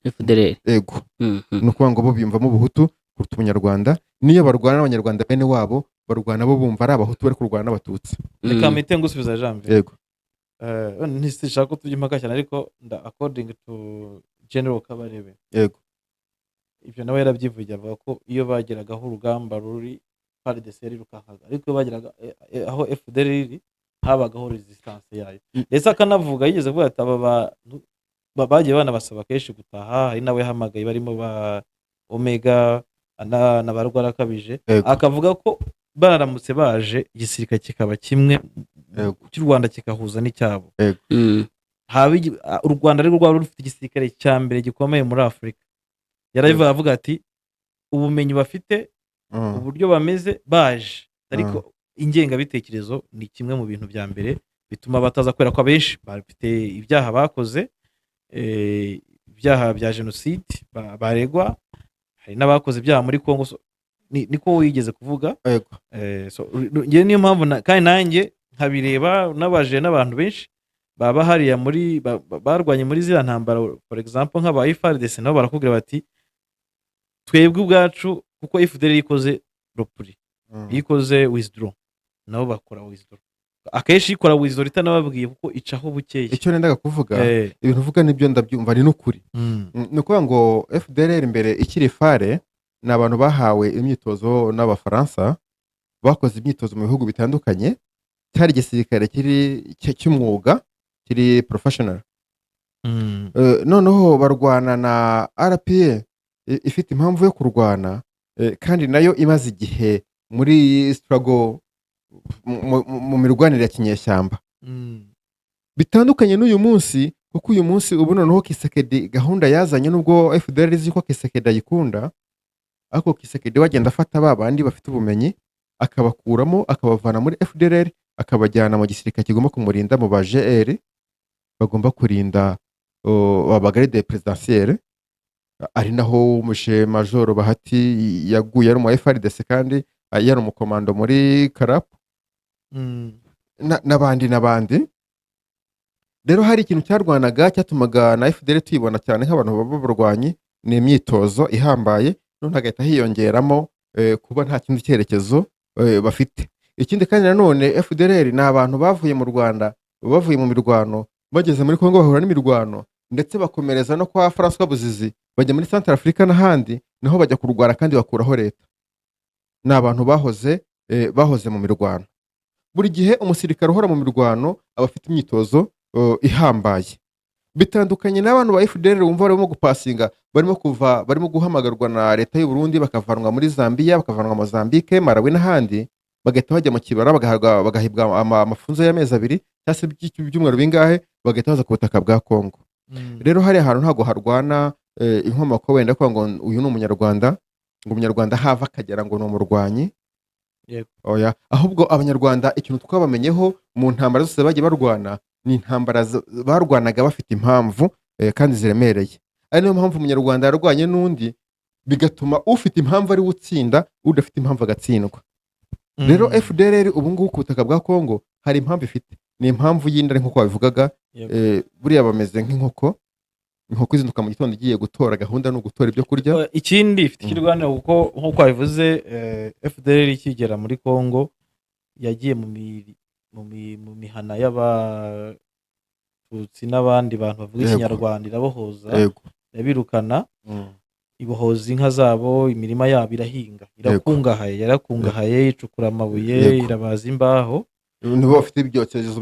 FDLR? Ego. Ni ukuvuga ngo bo biyumvamo ubuhutu kuruta ubunyarwanda. Niyo barwana n'Abanyarwanda bene wabo, barwana bo bumva ari Abahutu bari kurwana n'Abatutsi. Reka mpite ngusubiza, Janvier. Yego. Ntishaka ko tujya impaka cyane, ariko nda according to General Kabarebe, ibyo nawe yarabyivugiye, avuga ko iyo bageragaho urugamba ruri, FARDC yarirukankaga, ariko iyo bageraga aho FDLR iri habagaho resistance yayo. Ndetse akanavuga, yigeze kuvuga ati aba bantu bagiye banabasaba kenshi gutaha, hari nawe yahamagaye barimo ba Omega na ba Rwarakabije, akavuga ko baramutse baje igisirikare kikaba kimwe cy'u Rwanda kikahuza n'icyabo, haba u Rwanda ariko rwaba rufite igisirikare cya mbere gikomeye muri Afurika. Yarabivuga, avuga ati ubumenyi bafite, uburyo bameze baje, ariko ingengabitekerezo ni kimwe mu bintu bya mbere bituma bataza, kubera ko abenshi bafite ibyaha bakoze. ibyaha bya jenoside baregwa, hari n'abakoze ibyaha muri Congo. So, niko wigeze kuvuga. Yego. So, njye niyo mpamvu kandi nanjye nkabireba, nabajije n'abantu benshi baba hariya muri barwanye muri ziriya ntambara, for example nk'aba FARDC, nabo barakubwira bati twebwe ubwacu, kuko FDLR ikoze repli, iyo ikoze withdraw, nabo bakora withdraw. Akenshi ikora withdraw itanababwiye, kuko icaho bukeye. Icyo nendaga kuvuga, ibintu uvuga nibyo, ndabyumva, ni n'ukuri. Ni ukuvuga ngo FDLR mbere ikiri FAR ni abantu bahawe imyitozo n'Abafaransa, bakoze imyitozo mu bihugu bitandukanye. Cyari igisirikare kiri cy'umwuga, kiri professional. Noneho barwana na RPA ifite impamvu yo kurwana, kandi nayo imaze igihe muri struggle, mu mirwanire ya kinyeshyamba, bitandukanye n'uyu munsi, kuko uyu munsi ubu noneho Tshisekedi gahunda yazanye, nubwo FDLR izi ko Tshisekedi ayikunda, ariko Tshisekedi we agenda afata ba bandi bafite ubumenyi, akabakuramo, akabavana muri FDLR, akabajyana mu gisirikare kigomba kumurinda, mu ba GR bagomba kurinda ba garde présidentielle, ari naho umushe Majoro Bahati yaguye, ari mu FARDC kandi yari umukomando muri CRAP, n'abandi n'abandi. Rero hari ikintu cyarwanaga cyatumaga na FDLR tuyibona cyane nk'abantu baba barwanyi, ni imyitozo ihambaye, none hagahita hiyongeramo kuba nta kindi cyerekezo bafite. Ikindi kandi nanone, FDLR ni abantu bavuye mu Rwanda, bavuye mu mirwano, bageze muri Kongo bahura n'imirwano, ndetse bakomereza no kwa François Bozize, bajya muri Central Africa n'ahandi, naho bajya kurwana kandi bakuraho leta. Ni abantu bahoze mu mirwano. Buri gihe umusirikare uhora mu mirwano aba afite imyitozo ihambaye, bitandukanye n'abantu ba FDLR wumva barimo gupasinga, barimo kuva, barimo guhamagarwa na leta y'u Burundi, bakavanwa muri Zambia, bakavanwa Mozambique, Malawi n'ahandi, bagahita bajya mu kibara, bagahibwa amafunzo y'amezi 2 cyangwa se ibyumweru bingahe, bagahita baza ku butaka bwa Kongo. Rero hariya hantu ntabwo harwana inkomoko wenda kuvuga ngo uyu ni Umunyarwanda, ngo Umunyarwanda hava akagera ngo ni umurwanyi. Oya, ahubwo Abanyarwanda ikintu twabamenyeho mu ntambara zose bagiye barwana, ni intambara barwanaga bafite impamvu kandi ziremereye, ari niyo mpamvu Umunyarwanda yarwanye n'undi, bigatuma ufite impamvu ari we utsinda, udafite impamvu agatsindwa. Rero FDLR ubu ngubu ku butaka bwa Kongo hari impamvu ifite, ni impamvu y'inda, nk'uko babivugaga. Buriya bameze nk'inkoko, inkoko izinduka mu gitondo igiye gutora, gahunda ni ugutora ibyo kurya. Ikindi ifite ikirwanira, kuko nk'uko wabivuze, FDLR ikigera muri Congo yagiye mu mihana y'Abatutsi n'abandi bantu bavuga Ikinyarwanda, irabohoza, irabirukana, ibohoza inka zabo, imirima yabo irahinga, irakungahaye, yarakungahaye, icukura amabuye, irabaza imbaho. Nibo bafite ibyokerezo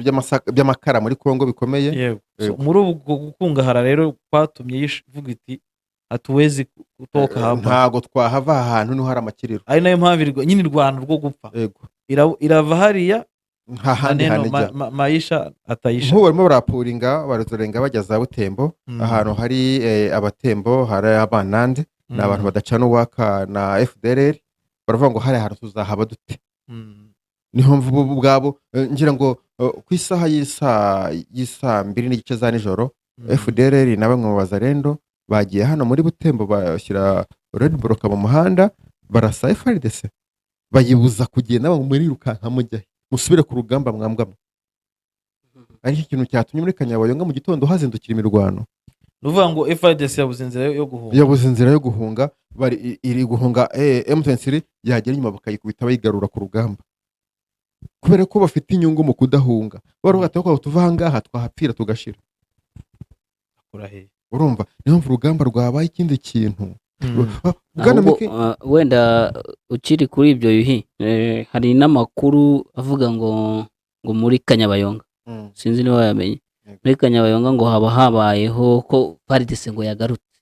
by'amakara muri Kongo bikomeye. Yego. So, muri ubwo gukungahara rero kwatumye ivuga iti hatuwezi kutoka hapa. Ntago twahava, aha hantu niho hari amakiriro. Ari nayo mpamvu nyine irwana rwo gupfa. Irava hariya Nta handi maneno hantu ijya. Maisha ataisha. Nk'ubu barimo barapuringa, barazorenga bajya za Butembo, ahantu hari Abatembo, hari Abanande, ni abantu badacana uwaka na FDLR. Baravuga ngo hari ahantu tuzahaba dute? Niho mvubu ubwabo, ngira ngo ku isaha y'isaa 2:30 za nijoro, FDLR na bamwe mu bazarendo bagiye hano muri Butembo, bashyira road block mu muhanda, barasa FARDC, bayibuza kugenda, ngo murirukanka mujya he? Musubire ku rugamba mwambwamo. Aricyo kintu cyatumye muri Kanyabayonga mu gitondo hazindukira imirwano. Ni ukuvuga ngo FARDC yabuze inzira yo guhunga. Yabuze inzira yo guhunga, bari iri guhunga M23, yagera inyuma bakayikubita, bayigarura ku rugamba, kubera ko bafite inyungu mu kudahunga. Baravuga ati aho tuva aha ngaha twahapfira tugashira. Kurahiye. Urumva niyo mpamvu urugamba rwabaye ikindi kintu. Ah, Bwana Ahubwo, Mike. Wenda ukiri kuri ibyo yuhi, hari n'amakuru avuga ngo muri Kanyabayonga, sinzi niba wayamenye, muri Kanyabayonga ngo haba habayeho ko FARDC ngo yagarutse.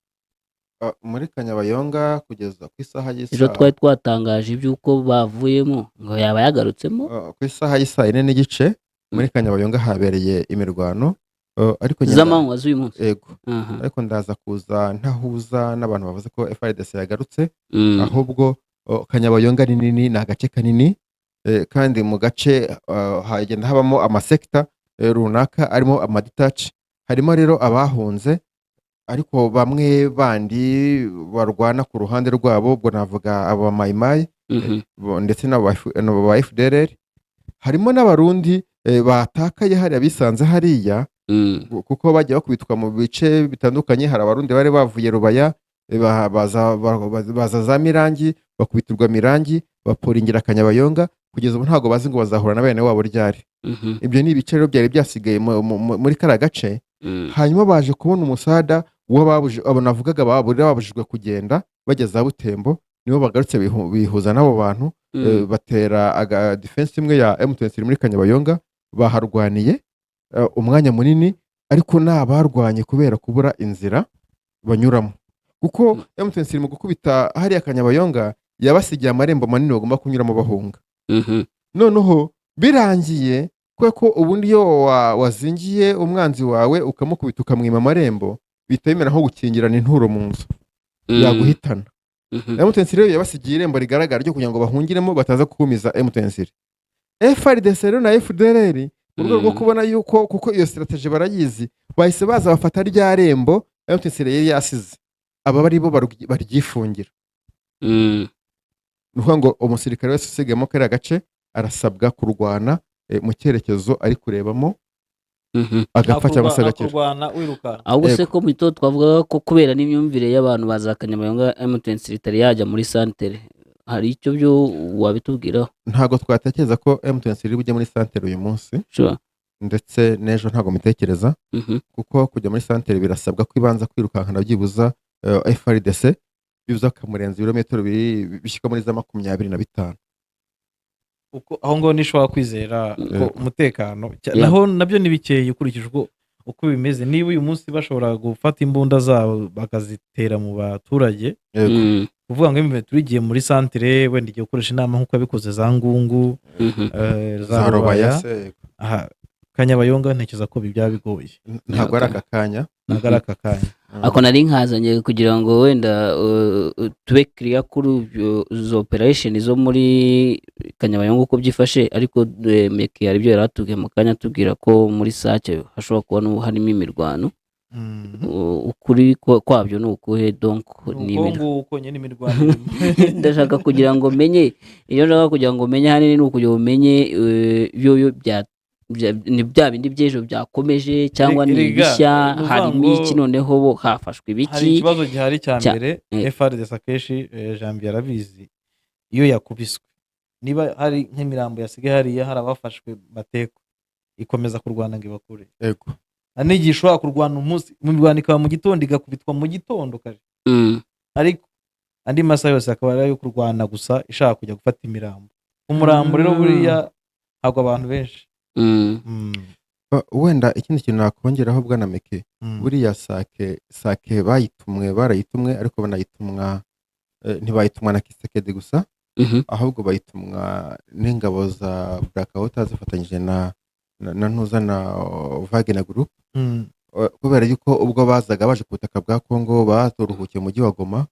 Ah, muri Kanyabayonga kugeza ku isaha Ejo y'isaa twari twatangaje iby'uko bavuyemo, ngo yaba yagarutsemo. Ah, ku isaha y'isaa 4:30 muri Kanyabayonga habereye imirwano, ariko Z'amanywa z'uyu munsi? Yego. Ariko ndaza kuza ntahuza n'abantu bavuze ko FARDC yagarutse. Ahubwo Kanyabayonga ni nini, ni agace kanini, kandi mu gace hagenda habamo amasekita runaka arimo amaditaci, harimo rero abahunze. Ariko bamwe bandi barwana ku ruhande rwabo, ubwo navuga aba Mayimayi ndetse n'aba ba FDLR, harimo n'Abarundi batakaye hariya, bisanze hariya, kuko bagiye bakubitwa mu bice bitandukanye. Hari Abarundi bari bavuye Rubaya, baza za Mirangi, bakubitirwa Mirangi, baporingira Kanyabayonga. Kugeza ubu ntabwo bazi ngo bazahura na bene wabo ryari. Ibyo ni ibice rero byari byasigaye muri kariya gace. Hanyuma baje kubona umusada w'ababuje, abo navugaga babujijwe kugenda bajya za Butembo, nibo bagarutse bihuza n'abo bantu, batera aga defense imwe ya M23 muri Kanyabayonga. Baharwaniye umwanya munini, ariko ni abarwanye kubera kubura inzira banyuramo, kuko M23 mu gukubita hariya Kanyabayonga yabasigiye amarembo manini bagomba kunyuramo bahunga. Noneho birangiye, kubera ko ubundi iyo wazingiye umwanzi wawe, ukamukubita, ukamwima amarembo, bihita bimera nko gukingirana inturo mu nzu, yaguhitana. M23 rero yabasigiye irembo rigaragara ryo kugira ngo bahungiremo, bataza kuhumiza M23. FARDC rero na FDLR, mu rwego rwo kubona yuko, kuko iyo strategy barayizi, bahise baza bafata rya rembo M23 yari yasize, aba ari bo baryifungira. Ni ukuvuga ngo umusirikare wese usigayemo kariya gace arasabwa kurwana mu cyerekezo ari kurebamo, agapfa cyangwa se agakira. Kurwana wirukanka. Ahubwo se Yego. ko mito twavugaga ko kubera n'imyumvire y'abantu baza Kanyabayonga, M23 itari yajya muri santere, hari icyo byo wabitubwiraho? Ntabwo twatekereza ko M23 iri bujye muri santere uyu munsi, ndetse n'ejo ntabwo mbitekereza, kuko kujya muri santere birasabwa ko ibanza kwirukankana byibuza FARDC, byibuza akamurenza ibirometero bishyika muri za 25. Uko aho ngaho nishobora kwizera ko umutekano naho nabyo ni bikeya ukurikije uko bimeze. Niba uyu munsi bashobora gufata imbunda zabo bakazitera mu baturage, kuvuga ngo M23 igiye muri santere, wenda igiye gukoresha inama nk'uko yabikoze za Ngungu, za za Rubaya Rubaya, se. Aha Kanyabayonga ntekereza ko byaba bigoye. Ntabwo ari aka kanya. Ntabwo ari aka kanya. Ako nari nkazanye kugira ngo wenda tube clear kuri izo operation zo muri Kanyabayonga uko byifashe. Ariko Meki hari ibyo yari atubwiye mu kanya, atubwira ko muri Sake hashobora kuba n'ubu harimo imirwano. Ukuri kwabyo ni ukuhe? Donc ni ni uko ibintu nguko nyine, imirwano irimo. Ndashaka kugira ngo menye, iyo nshaka kugira ngo menye ahanini ni ukugira ngo menye byo ni bya bindi by'ejo byakomeje cyangwa ni Erega, ibishya, ni ukuvuga harimo ngo iki? Noneho bo hafashwe hari ibiki? Ikibazo gihari cya mbere, FARDC akenshi, Janvier arabizi, iyo yakubiswe, niba hari nk'imirambo yasigaye hariya, hari abafashwe batekwa, ikomeza kurwana ngo ibakure. Hari n'igihe ishobora kurwana umunsi mu mirwano ikaba mu gitondo, igakubitwa mu gitondo kare, ariko andi masaha yose akaba ari ayo kurwana gusa, ishaka kujya gufata imirambo. Umurambo rero buriya hagwa abantu benshi. Wenda ikindi kintu nakongeraho, bwana Meke, buriya Sake bayitumwe, barayitumwe, ariko banayitumwa, ntibayitumwa na Tshisekedi gusa, ahubwo bayitumwa n'ingabo za Blackwater zifatanyije na ntuza na Wagner Group. Kubera yuko ubwo bazaga baje ku butaka bwa Congo, baturuhukiye mu mujyi wa Goma,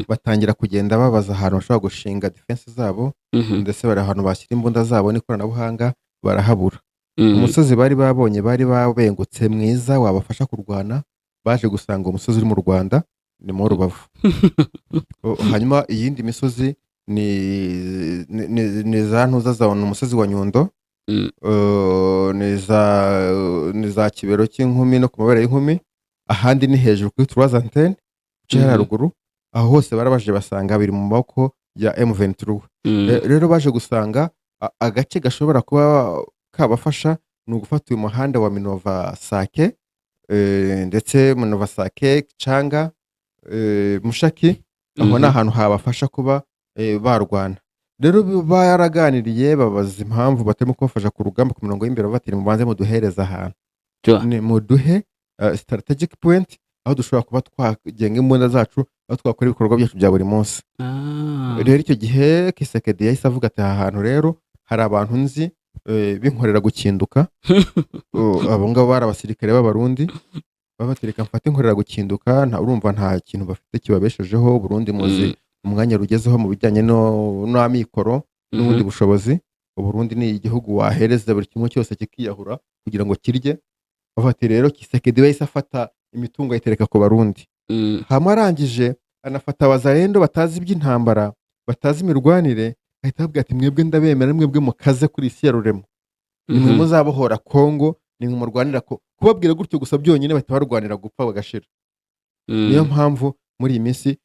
batangira kugenda babaza ahantu bashobora gushinga defense zabo, ndetse bari ahantu bashyira imbunda zabo n'ikoranabuhanga, barahabura. Umusozi bari babonye, bari babengutse mwiza wabafasha kurwana, baje gusanga umusozi uri mu Rwanda, ni mu Rubavu. Hanyuma iyindi misozi ni za ntuza za, ni umusozi wa Nyundo, ni za Kibero cy'inkumi no ku mabere y'inkumi, ahandi ni hejuru kuri Trois Antennes uciye haruguru. Aho hose barabaje basanga biri mu maboko ya M23. Rero baje gusanga agace gashobora kuba kabafasha ni ugufata uyu muhanda wa Minova Sake, ndetse Minova Sake, Canga, Mushaki. Aho ni ahantu habafasha kuba barwana. Rero baraganiriye, babaza impamvu batarimo kubafasha ku rugamba ku mirongo y'imbere, bati mubanze muduhereze ahantu, ni muduhe strategic point aho dushobora kuba twagenga imbunda zacu, aho twakora ibikorwa byacu bya buri munsi. Rero icyo gihe Tshisekedi yahise avuga ati aha hantu rero hari abantu nzi binkorera gukinduka. Abo ngabo bari abasirikare b'Abarundi, babatereka mfate inkorera gukinduka, nta urumva nta kintu bafite kibabeshejeho. Burundi muzi umwanya rugezeho mu bijyanye n'amikoro n'ubundi bushobozi. Uburundi ni igihugu wahereza buri kimwe cyose kikiyahura kugira ngo kirye. Bavuga ati rero Tshisekedi yahise afata Imitungo ayitereka ku Barundi. Hama arangije anafata abazarendo batazi iby'intambara, batazi imirwanire, ahita ababwira ati: "Mwebwe ndabemera, mwebwe mukaze kuri isi ya rurema, nimwe muzabohora Kongo, nimwe murwanira." Ko kubabwira gutyo gusa byonyine, bahita barwanira gupfa bagashira. Niyo mpamvu muri iyi minsi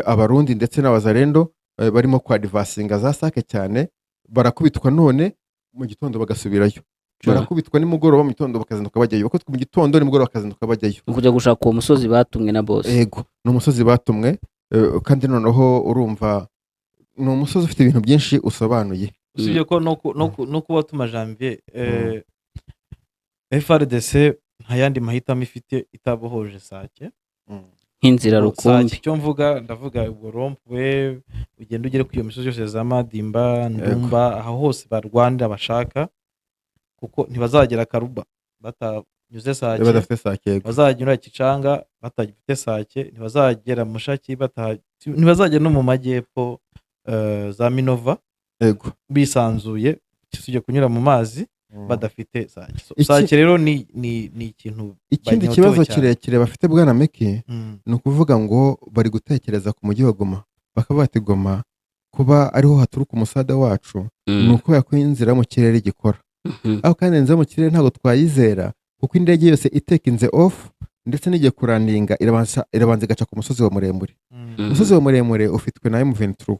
Abarundi ndetse n'abazarendo barimo kwadvancinga za Sake cyane. Barakubitwa none, mu gitondo bagasubirayo, barakubitwa nimugoroba, mu gitondo bakazinduka bajyayo, bakubitwa mu gitondo, nimugoroba bakazinduka bajyayo. Ni ukujya gushaka uwo musozi batumwe na boss. Yego, ni umusozi batumwe, kandi noneho urumva ni umusozi ufite ibintu byinshi usobanuye. Usibye ko no kuba tuma Janvier, FARDC nta yandi mahitamo ifite itabohoje Sake. Nk'inzira Sake, rukumbi. Icyo mvuga, ndavuga ubwo rond-point, ugenda ugere kuri iyo misozi yose za Madimba, Ndumba, aho hose barwanira bashaka, kuko ntibazagera Karuba batanyuze Sake. Badafite Sake, yego. Bazanyura Kicanga batafite Sake, ntibazagera Mushaki ntibazagera no mu majyepfo, za Minova bisanzuye, usibye kunyura mu mazi, badafite Sake. So, Sake rero ni ikintu Ikindi banyotewe kibazo cyane. kirekire bafite, bwana Meki, ni ukuvuga ngo bari gutekereza ku mujyi wa Goma, bakavuga bati: "Goma kuba ariho haturuka umusada wacu, ni ukubera ko inzira yo mu kirere igikora." Aho kandi inzira yo mu kirere ntabwo twayizera, kuko indege yose itakinze off ndetse n'igiye kulandinga irabanza igaca ku musozi wa Muremure. Umusozi wa Muremure ufitwe na M23.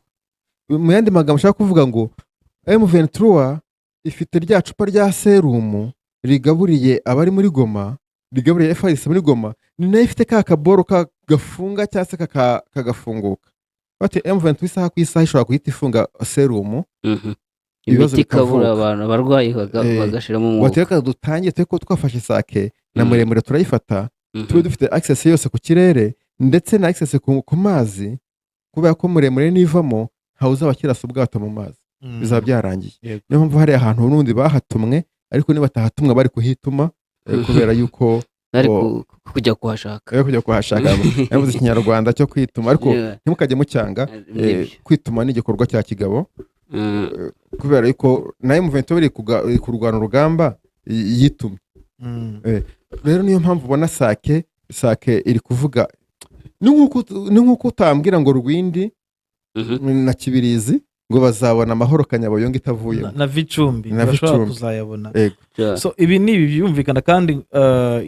Mu yandi magambo ushaka kuvuga ngo M23 ifite rya cupa rya serumu rigaburiye abari muri Goma, rigaburiye FARDC muri Goma, ni nayo ifite ka kaboro gafunga cyangwa se kagafunguka. Bati M23 isaha ku isaha ishobora guhita ifunga serumu, ibibazo Imiti ikabura, bikavuka. abantu abarwayi bagashiramo umwuka. Bati: "Reka dutangire tube ko twafashe Sake na Muremure turayifata, tube dufite access yose ku kirere ndetse na access ku mazi, kubera ko Muremure nivamo ntawe uzaba akirasa ubwato mu mazi, bizaba byarangiye." Niyo mpamvu hariya ahantu n'ubundi bahatumwe, ariko niba batahatumwe bari kuhituma, kubera yuko Bari kujya kuhashaka. Bari kujya kuhashaka. Yavuze ikinyarwanda cyo kwituma, ariko ntimukajye mucyanga. Nibyo. Kwituma ni igikorwa cya kigabo, kubera yuko nayo M23 iri kurwana urugamba yitumye. Rero niyo mpamvu ubona Sake iri kuvuga, ni nk'uko utambwira ngo Rwindi na Kibirizi ngo bazabona amahoro Kanyabayonga itavuyemo. Na Vicumbi Na ntibashobora Vicumbi. kuzayabona. Yego. So ibi ni ibi byumvikana, kandi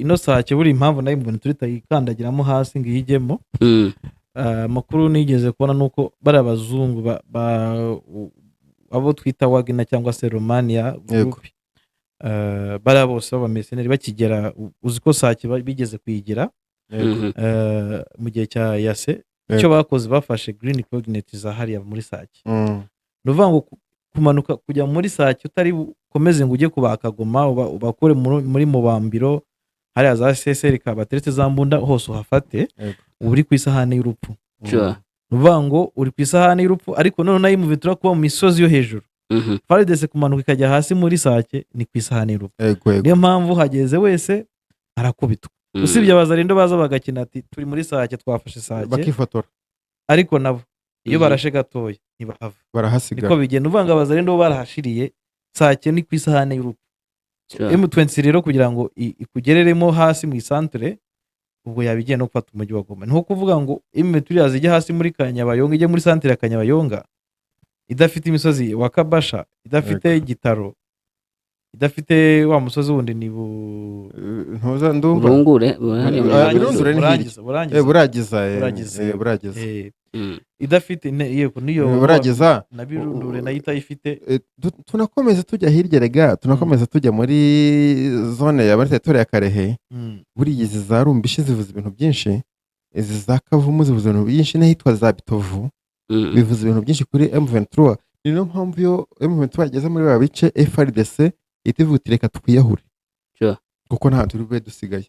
ino Sake buri impamvu nayo mbona turitayikandagiramo hasi ngo iyijyemo. Amakuru nigeze kubona ni uko bariya bazungu abo twita Wagner cyangwa se Romania Group, bariya bose b'abamercenaires bakigera, uzi ko Sake bigeze kuyigira mu gihe cya yase, icyo bakoze bafashe green coordinate za hariya muri Sake. Ni ukuvuga ngo kumanuka kujya muri Sake utari bukomeze ngo ujye kubaka Goma, ubakure muri Mubambiro hariya za SSR bateretse za mbunda hose uhafate, uba uri ku isahani y'urupfu. Ni ukuvuga ngo uri ku isahani y'urupfu, ariko noneho nayo M23 kuba mu misozi yo hejuru, FARDC kumanuka ikajya hasi muri Sake ni ku isahani y'urupfu. yego yego Niyo mpamvu hageze wese arakubitwa, usibye abazarindo baza bagakina ati: "Turi muri Sake, twafashe Sake," bakifotora. Ariko nabo iyo barashe gatoya ntibahava. Barahasigara. Niko bigenda. Uvanga abazarindo bo barahashiriye, Sake ni ku isahani y'urupfu. M23 rero kugira ngo ikugereremo hasi mu isantere, ubwo yaba igiye no gufata umujyi wa Goma. Ni nko kuvuga ngo M23 yaza ijya hasi muri Kanyabayonga, ijye muri santere ya Kanyabayonga, idafite imisozi wa Kabasha, idafite Gitaro, idafite wa musozi wundi ni bu Ntuza Ndumva. Burungure hariya muri Ah, Burangiza. Birundure ni hirya. Burangiza, Burangiza. Buragiza, Buragiza. Buragiza. Idafite yego niyo Buragiza. na Birundure nayo itayifite. Tunakomeza tujya hirya, rega tunakomeza tujya muri zone ya muri territoire ya Karehe. Buriya izi za Rumbishi zivuze ibintu byinshi, izi za Kavumu zivuze ibintu byinshi, n'ahitwa za Bitovu bivuze ibintu byinshi kuri M23. Ni niyo mpamvu iyo M23 yageze muri ba bice, FARDC ihita ivuga iti: "Reka twiyahure," kuko nta turi bube dusigaye.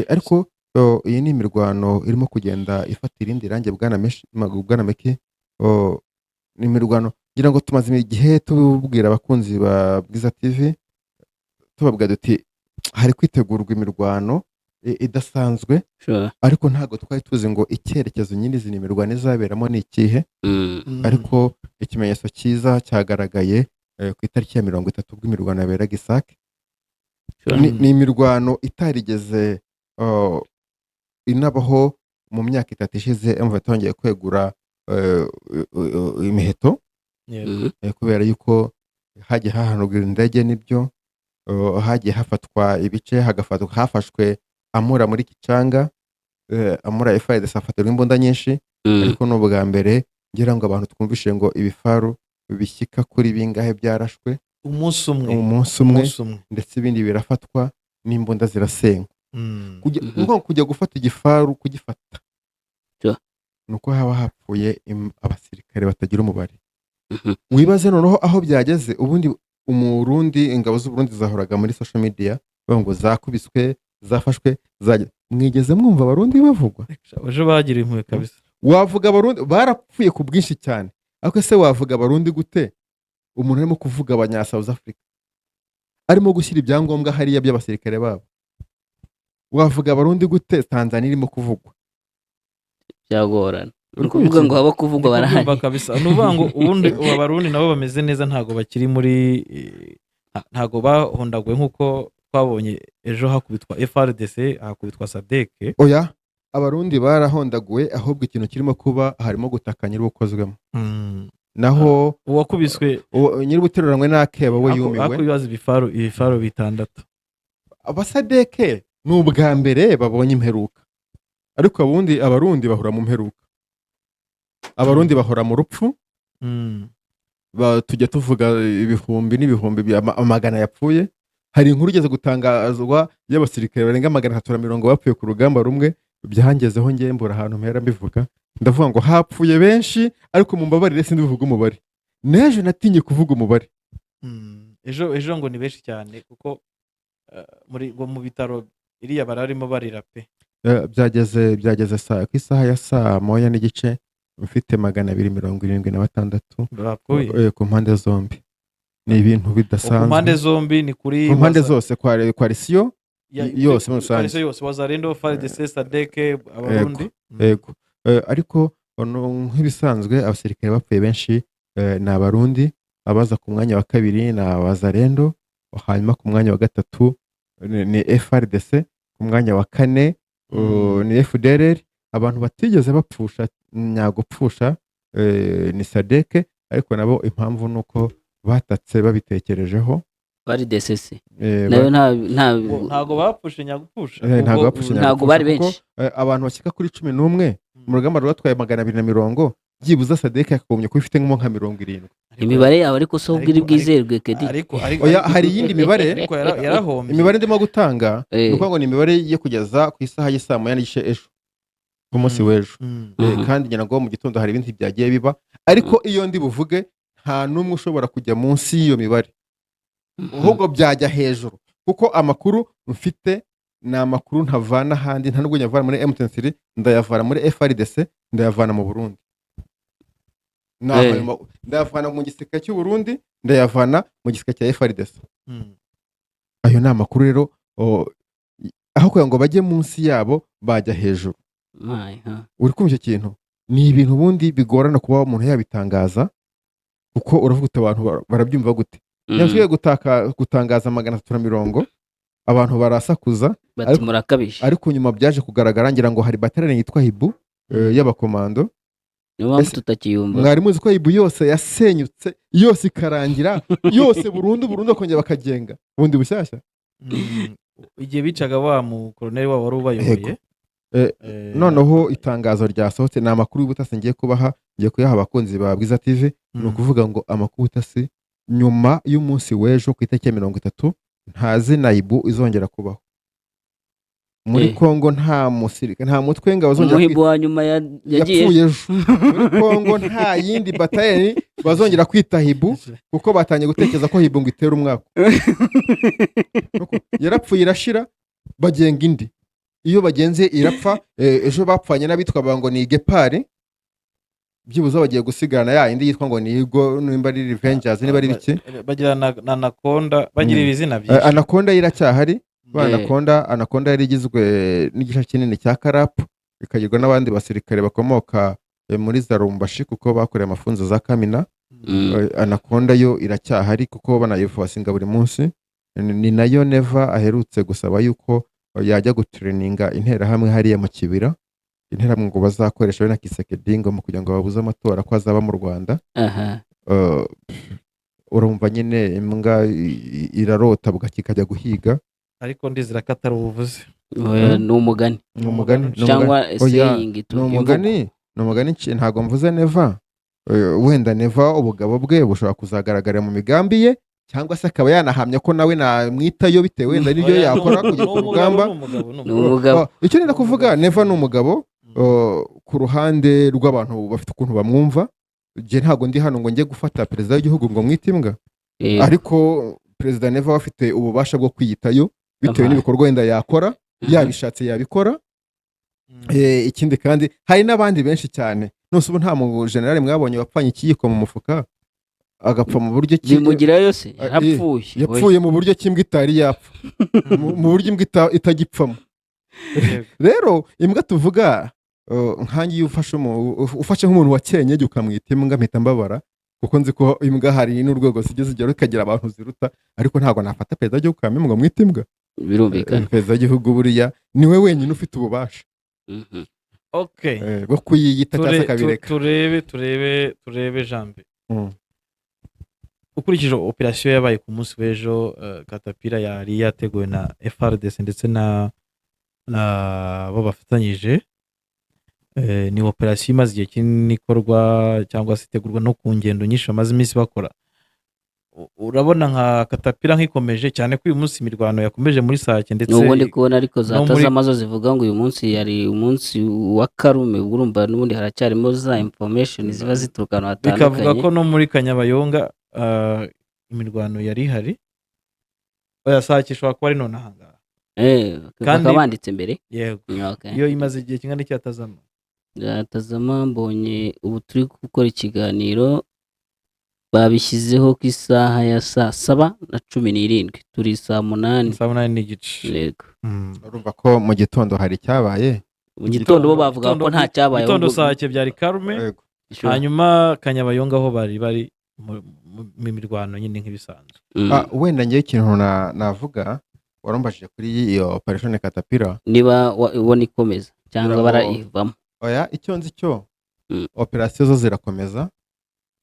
Ariko iyi ni imirwano irimo kugenda ifata irindi range, bwana Meki. Ni imirwano ngira ngo tumaze igihe tubibwira abakunzi ba Bwiza TV, tubabwira duti hari kwitegurwa imirwano idasanzwe, ariko ntabwo twari tuzi ngo icyerekezo nyirizina imirwano izaberamo ni ikihe. Ariko ikimenyetso cyiza cyagaragaye ku itariki ya 30 ubwo imirwano yaberaga i Sake. Ni imirwano itarigeze inabaho mu myaka 3 ishize, M23 yongeye kwegura imiheto. Kubera yuko hagiye hahanurwa indege, nibyo, hagiye hafatwa ibice, hagafatwa, hafashwe Amura muri Kicanga, Amura FARDC hafatirwa imbunda nyinshi. Ariko ni ubwa mbere ngira ngo abantu twumvishe ngo ibifaru bishyika kuri bingahe byarashwe umunsi umwe. Umunsi umwe. Umunsi umwe. Ndetse ibindi birafatwa n'imbunda zirasenywa. Nko kujya gufata igifaru, kugifata ni uko haba hapfuye abasirikare batagira umubare. Wibaze noneho aho byageze. Ubundi umurundi, ingabo z'Uburundi zahoraga muri social media bavuga ngo zakubiswe, zafashwe, mwigeze mwumva Abarundi bavugwa? Ejo bagiriwe impuhwe kabisa. Wavuga Abarundi barapfuye ku bwinshi cyane, ariko se wavuga Abarundi gute umuntu arimo kuvuga abanya South Africa, arimo gushyira ibyangombwa hariya by'abasirikare babo? Wavuga Abarundi gute Tanzania irimo kuvugwa? Byagorana. Ni Uri ukuvuga kumva? ngo haba kuvugwa Ndi barahari. kubyumva kabisa. Ni ukuvuga ngo ubundi ubu Abarundi nabo bameze neza, ntabwo bakiri muri ntabwo bahondaguwe nk'uko twabonye ejo hakubitwa FARDC, hakubitwa SADC. Oya, Abarundi barahondaguwe, ahubwo ikintu kirimo kuba harimo gutaka nyir'ubukozwemo. Naho uwakubiswe nyir'ubuteruranywe n'akeba we yumiwe. Ako ibibazo, ibifaru bitandatu. Abasadeke ni ubwa mbere babonye imperuka, ariko ubundi Abarundi bahora mu mperuka, Abarundi bahora mu rupfu. Tujya tuvuga ibihumbi n'ibihumbi amagana yapfuye. Hari inkuru igeze gutangazwa y'abasirikare barenga 320 bapfuye ku rugamba rumwe. Byangezeho ngiye mbura ahantu mpera mbivuga, ndavuga ngo hapfuye benshi, ariko mumbabarire sindibuvuge umubare. N'ejo natinye kuvuga umubare. Ejo ngo ni benshi cyane, kuko muri ngo mu bitaro iriya bararimo barira pe. Byageze saa ku isaha ya 1:30 mfite 276 bapfuye. Ku mpande zombi. Ni ibintu Ku bidasanzwe. mpande zombi ni kuri Ku mpande zose, kwa coalition yose muri rusange. Coalition yose, Wazalendo, FARDC, SADC, Abarundi. Yego. Ariko nk'ibisanzwe abasirikare bapfuye benshi ni Abarundi, abaza ku mwanya wa kabiri ni Abazalendo, hanyuma ku mwanya wa gatatu ni FARDC, ku mwanya wa kane ni FDLR. Abantu batigeze bapfusha nyagupfusha ni SADC, ariko nabo impamvu ni uko batatse babitekerejeho. Bari DCC nayo nta Ngo ntago bapfushe nyagupfusha. Ntago bapfushe Ntago bari nyagupfusha, kuko, benshi. Abantu bashyika kuri 11 mu rugamba rwatwaye 220, byibuze SADC yakagombye kuba ifite nka 70. Imibare yawe ariko so ubwo iri bwizerwe kedi? Ariko Oya, hari iyindi mibare. Ariko yarahombye. Imibare ndimo gutanga ni ukuvuga ngo ni imibare yo kugeza ku isaha y'isaa 1:30 ejo, ku munsi w'ejo. Kandi ngira ngo mu gitondo hari ibindi byagiye biba, ariko iyo ndi buvuge nta n'umwe ushobora kujya munsi y'iyo mibare, ahubwo byajya hejuru, kuko amakuru mfite ni amakuru ntavana ahandi, nta nubwo nyavana muri M23, ndayavana muri FARDC, ndayavana mu Burundi. Ndayavana mu gisirikare cy'u Burundi, ndayavana mu gisirikare cya FARDC. Ayo ni amakuru rero, aho kugira ngo bajye munsi yabo bajya hejuru. My, ha. Uri kumva icyo kintu? Ni ibintu ubundi bigorana kuba umuntu yabitangaza, kuko uravuga uti abantu barabyumva gute? Yasubiye gutangaza 320, abantu barasakuza. Bati murakabije. Ariko nyuma byaje kugaragara, ngira ngo hari bataliyoni yitwa Hibu, y'abakomando. Niyo mpamvu Ese tutakiyumva. Mwari muzi ko Hibu yose yasenyutse, yose ikarangira yose burundu burundu, bakongera bakagenga bundi bushyashya? Igihe bicaga wa mukoroneri wabo wari ubayoboye. Yego. Noneho itangazo ryasohotse ni amakuru y'ubutasi ngiye kubaha, ngiye kuyaha abakunzi ba Bwiza TV. Ni ukuvuga ngo amakuru y'ubutasi, nyuma y'umunsi w'ejo ku itariki ya 30, nta zina Hibu izongera kubaho muri Kongo. Nta musirikare, nta mutwe w'ingabo uzongera Umuhibu wa nyuma yagiye. Yapfuye ejo. Muri Kongo nta yindi bataliyoni bazongera kwita Hibu, kuko batangiye gutekereza ko Hibu ngo itera umwaka. Nuko yarapfuye irashira, bagenga indi. Iyo bagenze irapfa. Ejo bapfanye n'abitwa ngo ni Gepari, byibuze bagiye gusigarana ya indi yitwa ngo ni Igo, nimba ari Revengers, niba ari biki. Bagira na Anaconda, bagira ibizina byinshi. Anaconda iracyahari ba. Anaconda yari igizwe n'igice kinini cya Karapu, ikagirwa n'abandi basirikare bakomoka muri za Rumbashi, kuko bakoreye amafunzo za Kamina. Anaconda yo iracyahari kuko banayifuwasinga buri munsi. Ni nayo Neva aherutse gusaba yuko yajya gutureninga Interahamwe hariya mu Kibira, Interahamwe ngo bazakoresha we na Tshisekedi ngo mu kugira ngo babuze amatora ko azaba mu Rwanda. Urumva nyine imbwa irarota bugacya ikajya guhiga. Ariko ndizera ko atari ubuvuzi. Oya, ni umugani. Ni umugani, ni cyangwa umugani. Oya, saying ni umugani, ni umugani. Ntabwo mvuze Neva. Wenda Neva ubugabo bwe bushobora kuzagaragarira mu migambi ye, cyangwa se akaba yanahamya ko nawe namwitayo bitewe wenda n'ibyo Oya, yakora ni kujya ku umugabo, rugamba. ni umugabo, ni Ni umugabo. umugabo. Oh, icyo nenda kuvuga, Neva ni umugabo ku ruhande rw'abantu bafite ukuntu bamwumva. Njye ntabwo ndi hano ngo njye gufata perezida w'igihugu ngo mwite imbwa, ariko Perezida Neva we afite ububasha bwo kwiyitayo bitewe n'ibikorwa wenda yakora, yabishatse yabikora. Ikindi kandi hari n'abandi benshi cyane. Nose ubu nta mu generali mwabonye wapfanye ikiyiko mu mufuka, agapfa mu buryo ki? Bimugirayo se? Yarapfuye? Yapfuye mu buryo ki imbwa itari yapfa, mu buryo imbwa itagipfamo. Rero imbwa tuvuga, nkange iyo ufashe nk'umuntu wa cyenyeje ukamwita imbwa, mpita mbabara, kuko nzi ko imbwa hari n'urwego zijya zigera ikagira abantu ziruta, ariko ntabwo nafata perezida w'igihugu kamwe ngo mwite imbwa. Birumvikana. Perezida w'igihugu buriya niwe wenyine ufite ububasha bwo kuyiyita cyangwa se akabireka. Turebe jambe. Ukurikije operasiyo yabaye ku munsi w'ejo, Katapira yari yateguwe na FARDC ndetse na bo bafatanyije, ni operasiyo imaze igihe kinini ikorwa cyangwa se itegurwa no ku ngendo nyinshi bamaze iminsi bakora. Urabona nka Katapira nk'ikomeje cyane ko uyu munsi imirwano yakomeje muri Sake ndetse Nubwo ndi kubona ariko za no muri- Tazama zo zivuga ngo uyu munsi yari umunsi wa calme. Ubwo urumva n'ubundi haracyarimo za information ziba zituruka ahantu Bikavuga hatandukanye. ko no muri Kanyabayonga imirwano yari ihari. Oya, Sake ishobora kuba ari none ahangaha. Bakaba banditse mbere. Yego. Okay. Iyo imaze igihe kingana iki Tazama? Tazama mbonye ubu turi gukora ikiganiro babishyizeho ku isaha ya saa 7:17, turi saa 8. Saa 8:30. Yego. Urumva ko mu gitondo hari icyabaye. Mu gitondo bo bavuga ko nta cyabaye. Gitondo ahubwo- Sake byari calme. Hanyuma Kanyabayonga ho bari mu mirwano nyine nk'ibisanzwe. Wenda ngewe ikintu navuga, warumbajije kuri iyo operation Katapira. Niba ubona ikomeza cyangwa barayivamo. Oya, icyo nzi cyo, operasiyo zo zirakomeza,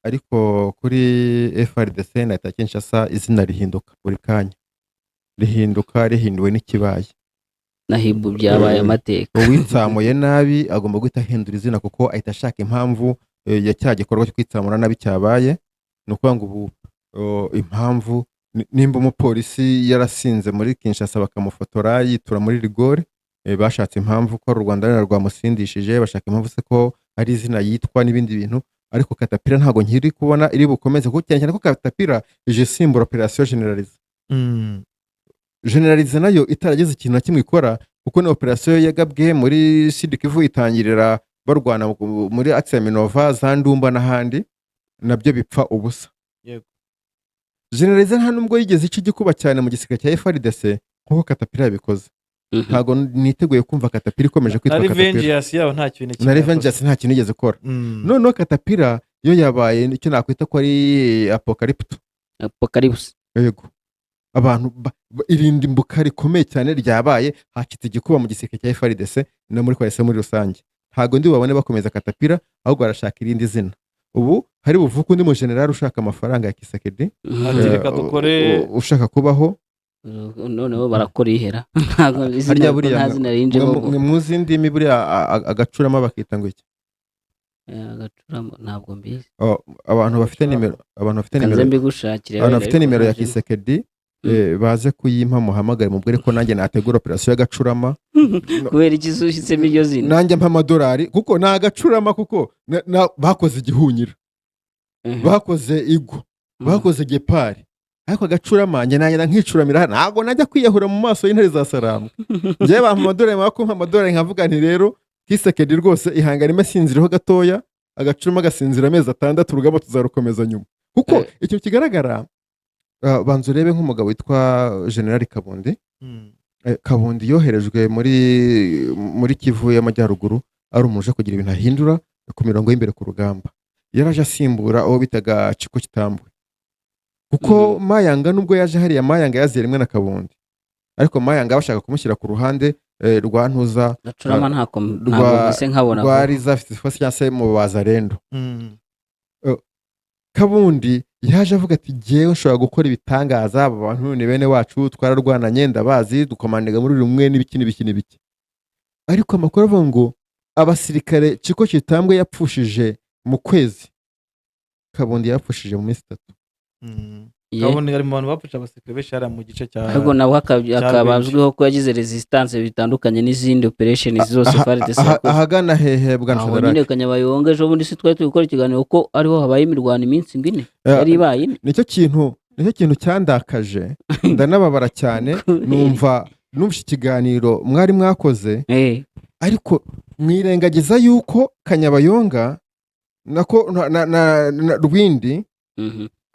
ariko kuri FARDC na leta ya Kinshasa izina rihinduka buri kanya, rihinduka rihinduwe n'ikibaye. Na Hibu byabaye amateka. Uwitsamuye nabi agomba guhita ahindura izina, kuko ahita ashaka impamvu ya cya gikorwa cyo kwitsamura nabi cyabaye. Ni ukuvuga ngo ubu impamvu nimba umupolisi yarasinze muri Kinshasa bakamufotora yitura muri rigore, bashatse impamvu ko u Rwanda rwari rwamusindishije, bashaka impamvu se ko ari izina yitwa n'ibindi bintu. Ariko Katapira ntabwo nkiri kubona iri bukomeze, kuko cyane cyane ko Katapira ije isimbura operation généralisée. Généralisée nayo itaragize ikintu na kimwe ikora, kuko ni operasiyo yagabwe muri Sud Kivu, itangirira barwana muri axe ya Minova, za Ndumba n'ahandi, nabyo bipfa ubusa. Généralisée nta nubwo yigeze ica igikuba cyane mu gisirikare cya FARDC nk'uko Katapira yabikoze. Ntabwo niteguye kumva Katapira ikomeje Na kwitwa Katapira. Revengeance yabo nta kintu Na kimwe yakoze. Revengeance nta kintu yigeze ikora. Noneho Katapira yo yabaye icyo nakwita ko ari apocalypto. Apocalypse. Yego, abantu irinda imbuka rikomeye cyane ryabaye, hacitse igikuba mu gisirikare cya FARDC no muri coalition muri rusange. Ntabwo ndi bubabone bakomeza Katapira, ahubwo barashaka irindi zina. Ubu hari buvuke undi mu general ushaka amafaranga ya Tshisekedi. Ati, "Reka dukore." Ushaka kubaho. Noneho barakora ihera, ntabwo izina Harya buriya nta zina rinjemo. Mwe muzi indimi, buriya agacurama bakita ngo iki? Agacurama ntabwo mbizi. Oh, abantu bafite nimero, abantu bafite Kanze nimero, mbigushakire abantu wenda, bafite ariko nimero ya ntabyo. Tshisekedi, baze kuyimpa, muhamagare mubwire ko nanjye nategura operasiyo y'agacurama. Kubera iki se ushyizemo iryo zina? Nanjye mpa amadolari, kuko ni agacurama, kuko bakoze igihunyira, bakoze igwa, bakoze gepari, ariko agacurama njye nagenda nkicuramira hano, ntabwo najya kwiyahura mu maso y'intare za Sarambwe. Njyewe bampa amadolari, bakumpa amadolari, nkavuga nti rero Tshisekedi rwose ihangane imasinziriho gatoya, agacurama agasinzira amezi 6, urugamba tuzarukomeza nyuma. Kuko ikintu kigaragara, banza urebe nk'umugabo witwa General Kabundi. Kabundi yoherejwe muri Kivu y'Amajyaruguru ari umuntu uje kugira ibintu ahindura ku mirongo y'imbere ku rugamba. Yaraje asimbura uwo bitaga Ciko Kitambwe, kuko Mayanga nubwo yaje hariya, Mayanga yaziye rimwe na Kabundi. Ariko Mayanga bashaka kumushyira ku ruhande rwa ntuza Gacurama ntako ntabwo mbese nkabona rwa Reserve Force cyangwa se mu Bazarendo. Kabundi yaje avuga ati jyewe nshobora gukora ibitangaza, aba bantu ni bene wacu, twararwananye, ndabazi, dukomandega muri rumwe n'ibiki n'ibiki n'ibiki. Ariko amakuru avuga ngo abasirikare Chiko Kitambwe yapfushije mu kwezi, Kabundi yapfushije mu minsi 3. Kabundi ari mu bantu bapfusha abasirikare benshi hariya mu gice cya Ariko nawe cya akaba Rwinshi. azwiho ko yagize resistance bitandukanye n'izindi operation zose FARDC yakoze. Ahagana hehe, bwana Aho Shadaraki? nyine Kanyabayonga, ejo bundi si twari turi gukora ikiganiro ko ariho habaye imirwano iminsi ngo 4 yari ibaye 4. Nicyo kintu cyandakaje, ndanababara cyane. Numva ikiganiro mwari mwakoze, ariko mwirengagiza yuko Kanyabayonga nako na Rwindi,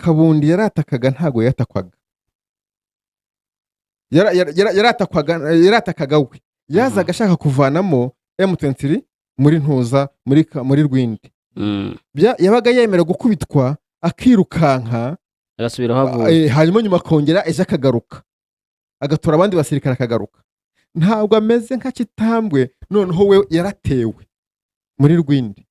Kabundi yaratakaga, ntago yatakwaga. Yaratakwaga, yaratakaga we yazaga ashaka kuvanamo M23 muri ntuza muri Rwindi. Yabaga yemera gukubitwa akirukanka, agasubira aho avuye. Hanyuma nyuma akongera ejo akagaruka, agatora abandi basirikare akagaruka. Ntabwo ameze nka Kitambwe, noneho we yaratewe muri Rwindi.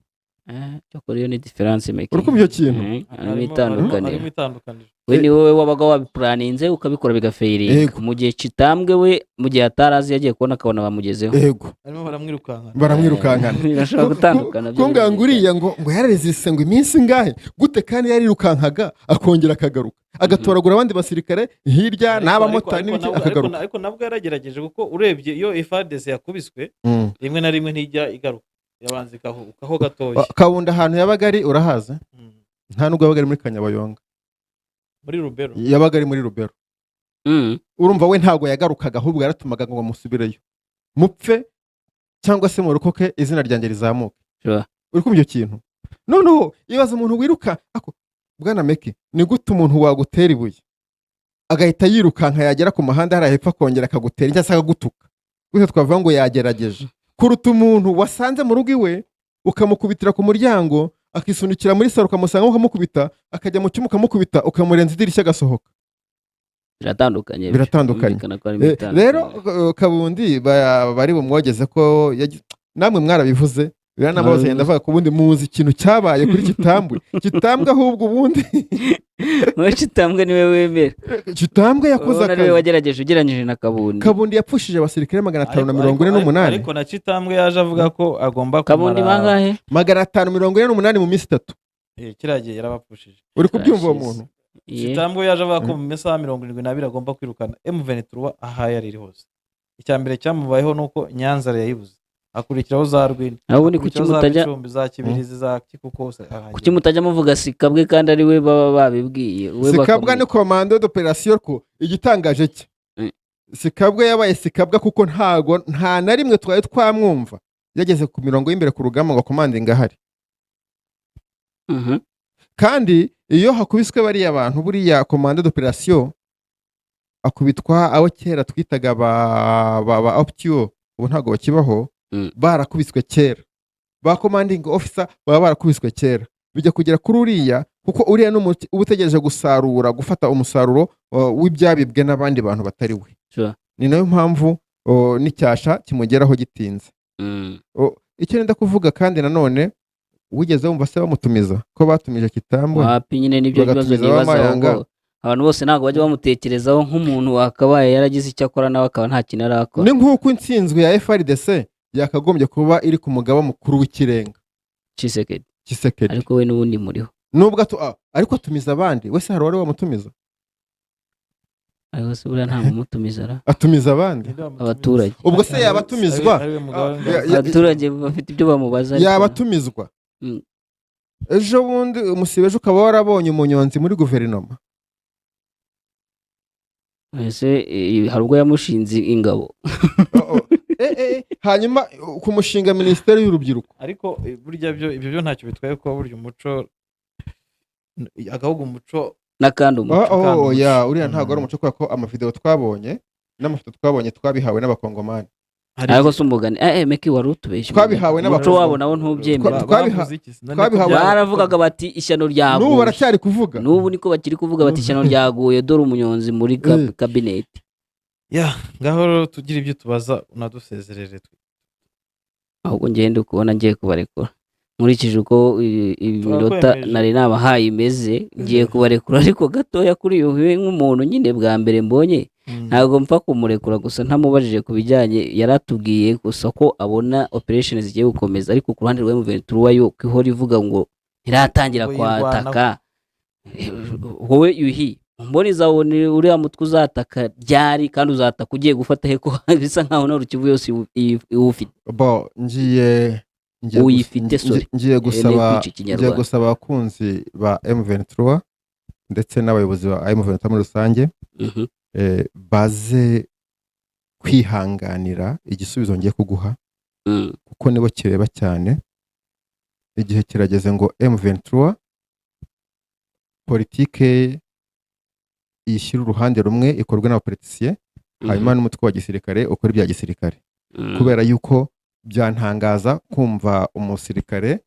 Cyakora iyo ni difference making. Uri kumva icyo kintu? Harimo itandukaniro. Harimo itandukaniro. We ni wowe wabaga wabipuraninze ukabikora bigafailinga, mu gihe Kitambwe we mu gihe atarazi yagiye kubona akabona bamugezeho. Yego. Barimo baramwirukankana. Baramwirukankana. Birashobora gutandukana byo. Kumbwira ngo uriya ngo yararezise ngo iminsi ingahe gute, kandi yarirukankaga akongera akagaruka, agatoragura abandi basirikare hirya n'abamotari n'ibiki, akagaruka. Ariko nabwo yaragerageje, kuko urebye iyo FARDC yakubiswe rimwe na rimwe ntijya igaruka, irabanza ikahukaho gatoya. Kabunda ahantu yabaga ari urahazi? Nta nubwo yabaga ari muri Kanyabayonga. Muri Rubero. Yabaga ari muri Rubero. Urumva we ntabwo yagarukaga, ahubwo yaratumaga ngo musubireyo mupfe cyangwa se murokoke, izina ryanjye rizamuke. Uri kumva icyo kintu? Noneho ibaza umuntu wiruka ako bwana Meki, ni gute umuntu wagutera ibuye agahita yirukanka, yagera ku muhanda hariya hepfo akongera akagutera cyangwa se akagutuka? Gute twavuga ngo yagerageje kuruta umuntu wasanze mu rugo iwe ukamukubitira ku muryango, akisunikira muri saro ukamusanga ukamukubita, akajya mu cyumba ukamukubita, ukamurenza idirishya agasohoka? Biratandukanye ibyo. Biratandukanye. Birumvikana ko harimo itandukaniro. Rero Kabundi bari bumwogeze ko namwe mwarabivuze, biranababaza. Mwarabivuze. Ndavuga ko ubundi muzi ikintu cyabaye kuri Kitambwe. Kitambwe ahubwo ubundi Wowe Kitambwe niwe wemera? Kitambwe yakoze Urabona ariwe akazi. wagerageje ugereranyije na Kabundi. Kabundi yapfushije abasirikare 548. Ariko na Kitambwe yaje avuga ko agomba Kabundi kumara bangahe? 548 mu minsi 3. Kiriya gihe yarabapfushije. Uri kubyumva uwo Turashize. muntu? Ye. Kitambwe yaje avuga ko mu masaha 72 agomba kwirukana M23 aho ari hose. Icya mbere cyamubayeho ni uko Nyanza yayibuze, hakurikiraho za Rwindi, Aho ubundi kuki hakurikiraho za mutajya Gicumbi, za Kibirizi, za Kikuko hose ahagera. Kuki mutajya muvuga Sikabwe kandi ari we baba babibwiye we? Sikabwa ni commando d'opération ko igitangaje cye Sikabwa yabaye Sikabwa kuko ntago nta na rimwe twari twamwumva yageze ku mirongo y'imbere ku rugamba ngo akomandinga ahari. Kandi iyo hakubiswe bariya bantu, buriya commando d'opération akubitwa abo kera twitaga ba optio, ubu ntabwo bakibaho. Barakubiswe kera, ba commanding officer baba barakubiswe kera, bijya kugera kuri uriya, kuko uriya ni umuntu uba utegereje gusarura, gufata umusaruro w'ibyabibwe n'abandi bantu batari we. Ni nayo mpamvu n'icyasha kimugeraho gitinze. Icyo nenda kuvuga kandi nanone, wigeze wumva se bamutumiza ko batumije Kitambwe? Wapi nyine, nibyo bibazo Bagatumiza nibaza. Abamayanga. Ahubwo abantu bose ntabwo bajya bamutekerezaho nk'umuntu wakabaye yaragize icyo akora, nawe akaba nta kintu arakora. Ni nk'uko intsinzwi ya FARDC yakagombye kuba iri ku mugaba mukuru w'ikirenga Tshisekedi. Tshisekedi. Ariko we n'ubundi muriho. Nubwo ariko atumiza abandi, wese hari uwari wamutumiza? Ariko se buriya nta mumutumiza ra? Atumiza abandi. Abaturage. Ubwo se yaba atumizwa? Ari we mugaba Abaturage bafite ibyo bamubaza ariko- Yaba atumizwa? Ejo bundi umusibe, ejo ukaba warabonye umunyonzi muri guverinoma. Ese hari ubwo yamushinze ingabo? Oh, oh. Hanyuma ku mushinga minisiteri y'urubyiruko. Ariko burya byo ibyo byo ntacyo bitwaye, kuba burya umuco agahugu umuco N'akandi umuco. Oh, Kandi umuco. ya uriya ntabwo ari umuco, kubera ko amavideo twabonye n'amafoto twabonye twabihawe n'abakongomani. Ariko si umugani Meki wari utubeshye. Twabihawe Umuco wabo nawo ntubyemera. Baravugaga bati ishyano N'ubu ryaguye. baracyari kuvuga. N'ubu niko bakiri kuvuga bati ishyano ryaguye, dore umunyonzi muri kabineti. Ya, ngaho rero tugira ibyo tubaza, unadusezerere twe. Ahubwo ngende kubona ngiye kubarekura nkurikije uko iminota Turakwemeje. nari nabahaye imeze, ngiye kubarekura, ariko gatoya kuri uyu nk'umuntu nyine bwa mbere mbonye, ntabwo mpfa kumurekura gusa ntamubajije ku bijyanye. Yaratubwiye gusa ko abona operation zigiye gukomeza, ariko ku ruhande rwa M23 yo ko ihora ivuga ngo ntiratangira Ngo yirwanaho. kwataka. Wowe Yuhi, mboni zawe ni uriya mutwe uzataka ryari, kandi uzataka ugiye gufata he, ko bisa nkaho na Kivu yose iwufite? Bo ngiye Uyifite, sorry. Ngiye gusaba kwica ngiye Ikinyarwanda. gusaba abakunzi ba M23 ndetse n'abayobozi ba M23 muri rusange baze kwihanganira igisubizo ngiye kuguha, kuko nibo kireba cyane. Igihe kirageze ngo M23 politike iyishyire uruhande rumwe, ikorwe n'abapolitisiye, hanyuma n'umutwe wa gisirikare ukora ibya gisirikare, kubera yuko byantangaza kumva umusirikare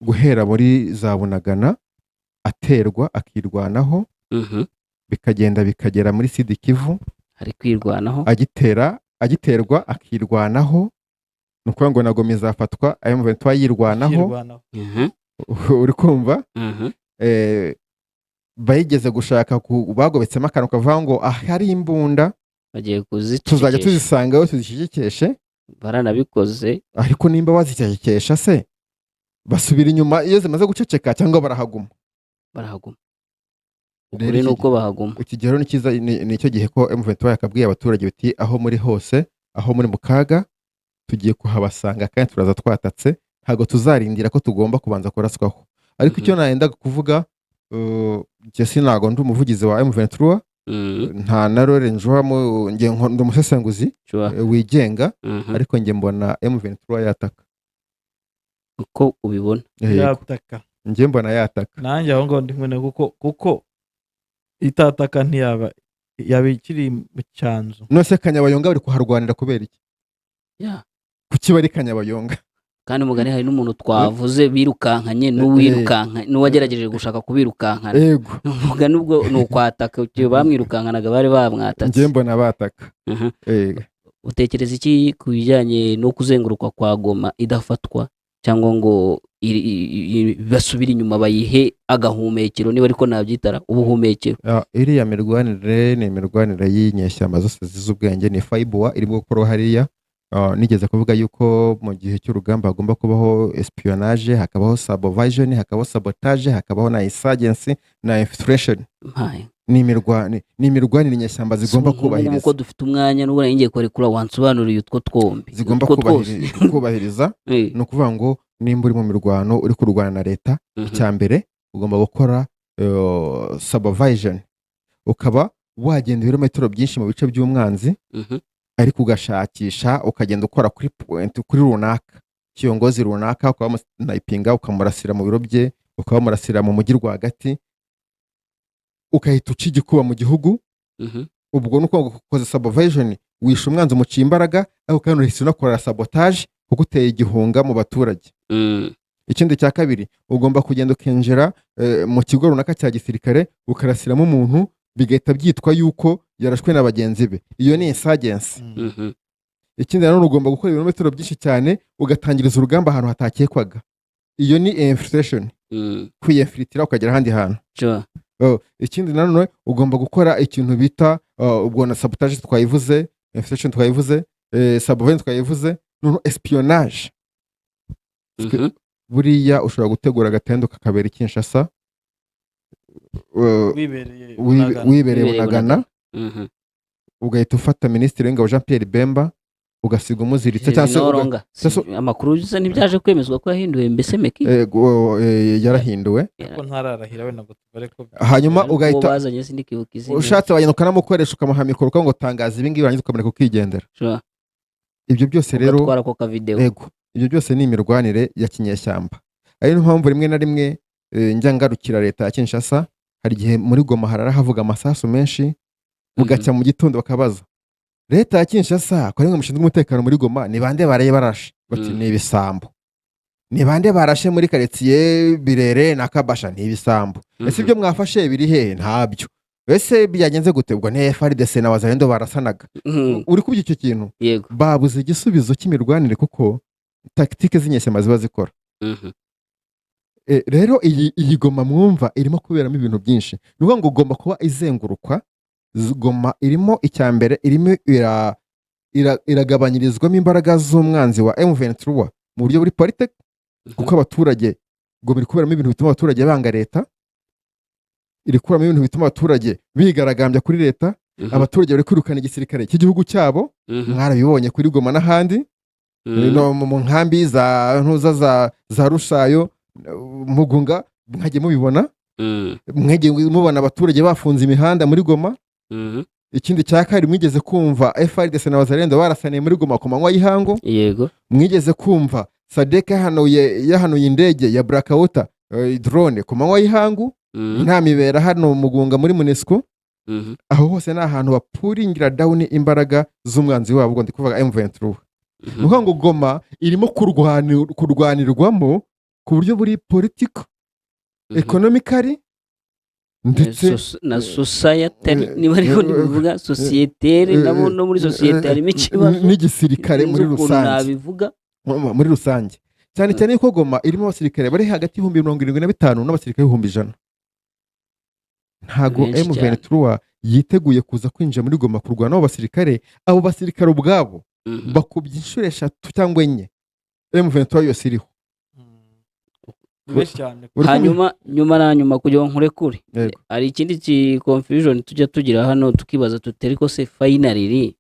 guhera muri za Bunagana aterwa akirwanaho, bikagenda bikagera muri Sud Kivu, Ari kwirwanaho. agitera, agiterwa akirwanaho. Ni ukuvuga ngo na Goma izafatwa M23 yirwanaho. Yirwanaho. Uri kumva? Mhm. Bayigeze gushaka bagobetsemo akantu kavuga ngo ahari imbunda Bagiye tuzajya kuzicecekesha. tuzisangayo tuzicecekeshe. Baranabikoze. Ariko nimba bazicecekesha se, basubira inyuma iyo zimaze guceceka cyangwa barahaguma? Barahaguma. Rero Ukuri ni uko bahaguma. Iki gihe rero ni cyiza, ni icyo gihe ko M23 yakabwiye abaturage biti: "Aho muri hose, aho muri mu kaga, tugiye kuhabasanga kandi turaza twatatse, ntabwo tuzarindira ko tugomba kubanza kuraswaho." Ariko icyo nayendaga kuvuga, njye sinago ndi umuvugizi wa M23, nta na role njwamo, njye ndi umusesenguzi wigenga, ariko njye mbona M23 yataka. Uko ubibona? Yego. Yataka. Njye mbona yataka. Nanjye aho ngaho ndi kumwe, kuko itataka ntiyaba yaba ikiri mu cyanzu. None se Kanyabayonga bari kuharwanira kubera iki? Kuki bari Kanyabayonga? Kandi umugani hari n'umuntu twavuze birukankanye n'uwirukanka n'uwagerageje gushaka kubirukankana. Umugani ubwo ni ukwataka, igihe bamwirukankanaga bari bamwatatse. Njye mbona bataka. Utekereza iki ku bijyanye no kuzengurukwa kwa Goma idafatwa, cyangwa ngo basubire inyuma bayihe agahumekero, niba ariko nabyitara ubuhumekero? Ah, iriya mirwanire ni imirwanire y'inyeshyamba zose zizi ubwenge, ni fayibuwa irimo gukorwa hariya. Ah, nigeze kuvuga yuko mu gihe cy'urugamba hagomba kubaho espionage, hakabaho subversion, hakabaho sabotage, hakabaho na insurgency na infiltration. Mpaye. Ni imirwanire inyeshyamba zigomba Si nk'ubu kubahiriza. Ko dufite umwanya, nubwo nari ngiye kurekura, wansobanuriye utwo twombi? Zigomba Utwo twose. kubahiriza. Ni ukuvuga ngo nimba uri mu mirwano, uri kurwana na leta, icya mbere ugomba gukora subversion, ukaba wagenda ibirometero byinshi mu bice by'umwanzi, ariko ugashakisha, ukagenda ukora kuri point, kuri runaka, kiyongozi runaka, ukaba wamusnipinga, ukamurasira mu biro bye, ukaba wamurasira mu mujyi rwagati, ukahita uca igikuba mu gihugu. Ubwo ni ukuvuga ngo ukoze subversion, wishe umwanzi, umuciye imbaraga, ariko kandi uhise unakora sabotage kuko uteye igihunga mu baturage. Ikindi cya kabiri, ugomba kugenda ukinjira mu kigo runaka cya gisirikare, ukarasiramo umuntu, bigahita byitwa yuko yarashwe na bagenzi be. Iyo ni insurgency. Ikindi nanone, ugomba gukora ibirometero byinshi cyane, ugatangiriza urugamba ahantu hatakekwaga. Iyo ni infiltration, kwiyinfiltira ukagera ahandi hantu. Oh, ikindi nanone ugomba gukora ikintu bita ubwo na sabotage twayivuze, infiltration twayivuze, subversion twayivuze, noneho espionage. Buriya ushobora gutegura agatendo kakabera i Kinshasa, Wibereye Bunagana. wibereye Wibereye Bunagana, ugahita ufata minisitiri w'ingabo Jean Pierre Bemba, ugasiga umuziritse, cyangwa se Noronga. Amakuru bisa ntibyaje kwemezwa ko yahinduwe mbese meki. Yarahinduwe. Ko ntararahira wenda ngo tubare ko Hanyuma Ariko uwo ugahita bazanye sindikibuka izina. ushatse wagenda ukanamukoresha, ukamuha mikoro, ukavuga ngo tangaza ibi ngibi, warangiza ukamureka ukigendera. Ibyo byose rero Ugatwara ako kavidewo. Ego, ibyo byose ni imirwanire ya kinyeshyamba. Ari niyo mpamvu rimwe na rimwe njya ngarukira leta ya Kinshasa. Hari igihe muri Goma harara havuga amasasu menshi, bugacya mu gitondo bakabaza leta ya Kinshasa ko ari mwe mushinzwe umutekano muri Goma, ni bande baraye barashe? Bati: "Ni ibisambo." Ni bande barashe muri karitsiye Birere na Kabasha? Ni ibisambo. Ese ibyo mwafashe biri hehe? Ntabyo. Ese byagenze gute? Ubwo ni FARDC na Wazalendo barasanaga. Uri kubya icyo kintu? Yego. Babuze igisubizo cy'imirwanire, kuko tactique z'inyeshyamba ziba zikora. Rero iyi Goma mwumva irimo kuberamo ibintu byinshi. Ni ukuvuga ngo Goma kuba izengurukwa, Goma irimo, icya mbere, irimo iragabanyirizwamo imbaraga z'umwanzi wa M23 mu buryo buri politique, kuko abaturage, Goma iri kuberamo ibintu bituma abaturage banga leta, iri kuberamo ibintu bituma abaturage bigaragambya kuri leta. Abaturage bari kwirukana igisirikare cy'igihugu cyabo. Mwarabibonye kuri Goma n'ahandi, no mu nkambi za ntuza za Rushayo, Mugunga, mwagiye mubibona. Mwagiye mubona abaturage bafunze imihanda muri Goma. Ikindi cya kabiri, mwigeze kumva FARDC na Wazalendo barasaniye muri Goma ku manywa y'ihangu. Mwigeze kumva SADC yahanuye indege ya Blackwater, drone, ku manywa y'ihangu. Inama ibera hano Mugunga muri MONUSCO. Aho hose ni ahantu bapuringira down imbaraga z'umwanzi wabo, ubwo ndi kuvuga M23. Ni ukuvuga ngo Goma irimo kurwanirwamo ku buryo buri politiko, economically, ndetse Na societary, niba ariko nibivuga sociétaire, nabo no muri sosiyete harimo ikibazo. N'igisirikare muri Sinzi ukuntu rusange. nabivuga. Muri rusange, cyane cyane yuko Goma irimo abasirikare bari hagati y'75,000 n'abasirikare 100,000. Ntago Benshi cyane. M23 yiteguye kuza kwinjira muri Goma kurwana n'abo basirikare. Abo basirikare ubwabo bakubye inshuro eshatu cyangwa enye M23 yose iriho. Benshi cyane. Uri kumva? Hanyuma nyuma na nyuma, kugira ngo nkurekure, Yego. hari ikindi ki confusion tujya tugira hano, tukibaza tuti: ariko se finally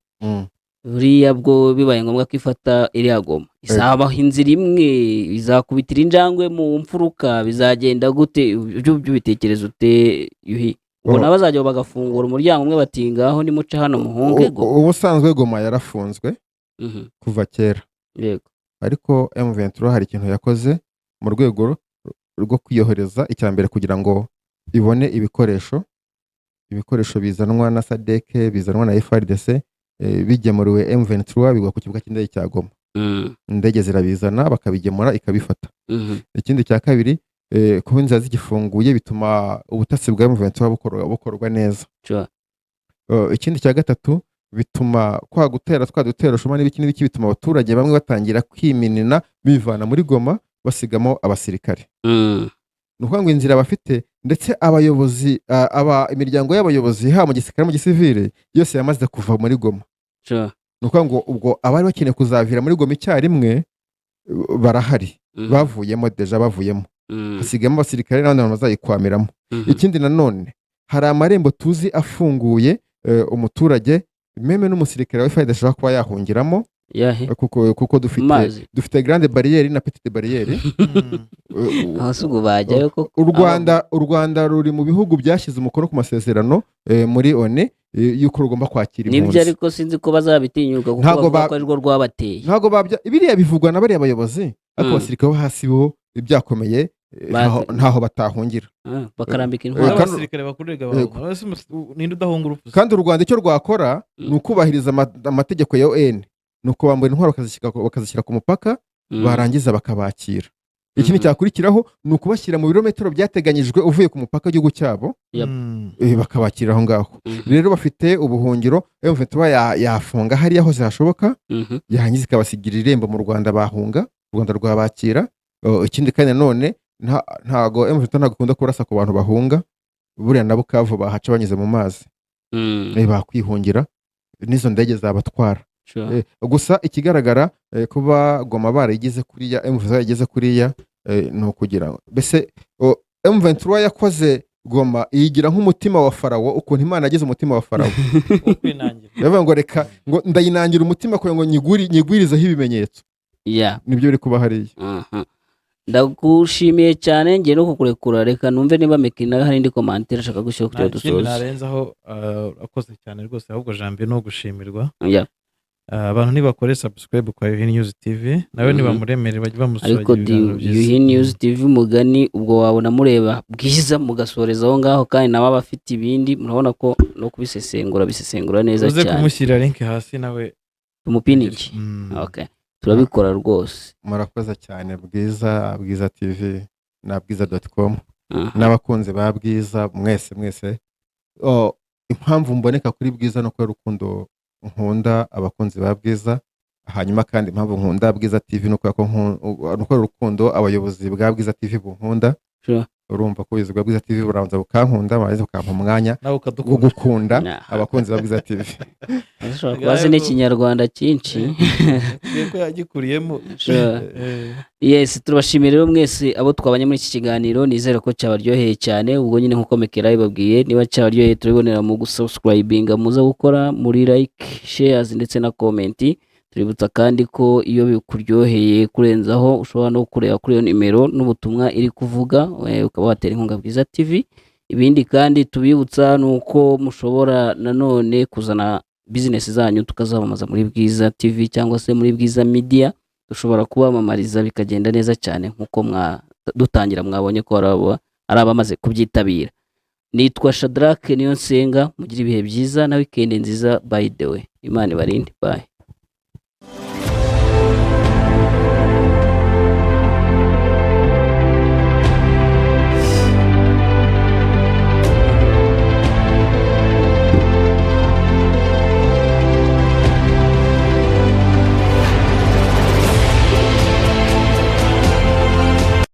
buriya bwo bibaye ngombwa ko ifata iriya Goma, izabaho inzira imwe, izakubitira injangwe mu mfuruka, bizagenda gute? Ibyo bitekerezo ute, Yuhi? Ubona bazajya bagafungura umuryango umwe bati: "Ngaho nimuce hano muhunge go"? Ubusanzwe Goma yarafunzwe kuva kera. Ariko M23 hari ikintu yakoze mu rwego rwo kwiyohereza. Icya mbere, kugira ngo ibone ibikoresho bizanwa na SADC, bizanwa na FARDC, bigemuriwe M23, bigwa ku kibuga cy'indege cya Goma. Indege zirabizana, bakabigemura, ikabifata. Ikindi cya kabiri, kuba inzira zigifunguye bituma ubutasi bwa M23 bukorwa neza. Ikindi cya gatatu, bituma kwa gutera twa dutero shuma n'ibiki n'ibiki, bituma abaturage bamwe batangira kwiminina, bivana muri Goma, basigamo abasirikare. Ni ukuvuga ngo inzira bafite, ndetse abayobozi, imiryango y'abayobozi, haba mu gisirikare, mu gisivile, yose yamaze kuva muri Goma. Ni ukuvuga ngo ubwo abari bakeneye kuzavira muri Goma icyarimwe, barahari. Bavuyemo déjà, bavuyemo. Hasigayemo abasirikare n'abandi bantu bazayikwamiramo. Ikindi nanone, hari amarembo tuzi afunguye, umuturage, même n'umusirikare wa FARDC ashobora kuba yahungiramo. Yahe? Kuko dufite Mazi. dufite grande barrière na petite barrière. Aho si ubwo bajyayo koko? U Rwanda ruri mu bihugu byashyize umukono ku masezerano, muri ONU, y'uko rugomba kwakira Nibyo. impunzi. Ariko sinzi ko bazabitinyuka, kuko Ntabwo bavuga ko arirwo rwabateye. Ntabwo babya, biriya bivugwa na bariya bayobozi, ariko abasirikare bo hasi bo ibyakomeye, ntaho batahungira. Ah, bakarambika intwaro. N'abasirikare bakuru rega bahunga. Ese ninde udahunga urupfu se? Kandi u Rwanda icyo rwakora ni ukubahiriza amategeko ya UN, ni ukubambura intwaro, bakazishyira ku mupaka, barangiza bakabakira. Ikindi cyakurikiraho ni ukubashyira mu birometero byateganyijwe uvuye ku mupaka w'igihugu cyabo, bakabakira aho ngaho. Rero bafite ubuhungiro. M23 yafunga hariya hose hashoboka, yarangiza ikabasigira irembo mu Rwanda, bahunga, u Rwanda rwabakira. Ikindi kandi nanone, ntago M23 ntabwo ikunda kurasa ku bantu bahunga. Buriya na Bukavu bahaca banyuze mu mazi. Bakwihungira n'izo ndege zabatwara. Gusa ikigaragara, kuba Goma barayigize kuriya, M23 yageze kuriya, ni ukugira ngo mbese M23 yakoze Goma iyigira nk'umutima wa Farawo, ukuntu Imana yagize umutima wa Farawo. Wo kwinangira. Yavuga ngo: "Reka ngo ndayinangira umutima kugira ngo nyigwirizeho ibimenyetso." Nibyo biri kuba hariya. Ndagushimiye cyane. Ngiye no kukurekura, reka numve niba Meki nawe hari indi commentaire ashaka gushyiraho kugira Nta kindi dusoze. narenzaho. Urakoze cyane rwose, ahubwo Janvier ni gushimirwa. Abantu nibakore subscribe kwa Yuhi News TV, nawe nibamuremere bajye bamusura, Ariko agira ibiganiro byiza. Yuhi News TV, mugani ubwo wabona mureba Bwiza mugasoreza aho ngaho, kandi nawe aba afite ibindi, murabona ko no kubisesengura bisesengura neza Uze cyane. kumushyirira link hasi nawe. Tumupinike. Okay, turabikora rwose. Murakoze cyane, Bwiza, Bwiza TV na bwiza.com, n'abakunzi ba Bwiza mwese mwese. Oh, impamvu mboneka kuri Bwiza no kubera urukundo nkunda abakunzi ba Bwiza. Hanyuma kandi impamvu nkunda Bwiza TV ni ukubera ko ni ukubera urukundo abayobozi bwa Bwiza TV bunkunda. Urumva ko ubuyobozi bwa Bwiza TV burabanza bukankunda, barangiza bukampa umwanya nawe wo ukadukunda. gukunda Nah. abakunzi ba Bwiza TV. Ashobora kuba azi n'ikinyarwanda cyinshi. Tubwiye ko yagikuriyemo. Yes, turabashimiye rero mwese abo twabanye muri iki kiganiro. Nizere ko cyabaryoheye cyane. Ubwo nyine nkuko Mekera yabibabwiye, niba cyabaryoheye turabibonera mu gusubscribinga, muza gukora muri like, shares ndetse na comment. Tuributsa kandi ko iyo bikuryoheye kurenzaho ushobora no kureba kuri iyo nimero n'ubutumwa iri kuvuga, ukaba watera inkunga Bwiza TV. Ibindi kandi tubibutsa ni uko mushobora nanone kuzana bizinesi zanyu tukazamamaza muri Bwiza TV cyangwa se muri Bwiza Media. Dushobora kubamamariza bikagenda neza cyane, nk'uko dutangira mwabonye ko hari abamaze kubyitabira. Nitwa Shadrack Niyonsenga. Mugire ibihe byiza na weekend nziza. By the way, Imana ibarinde. Bye.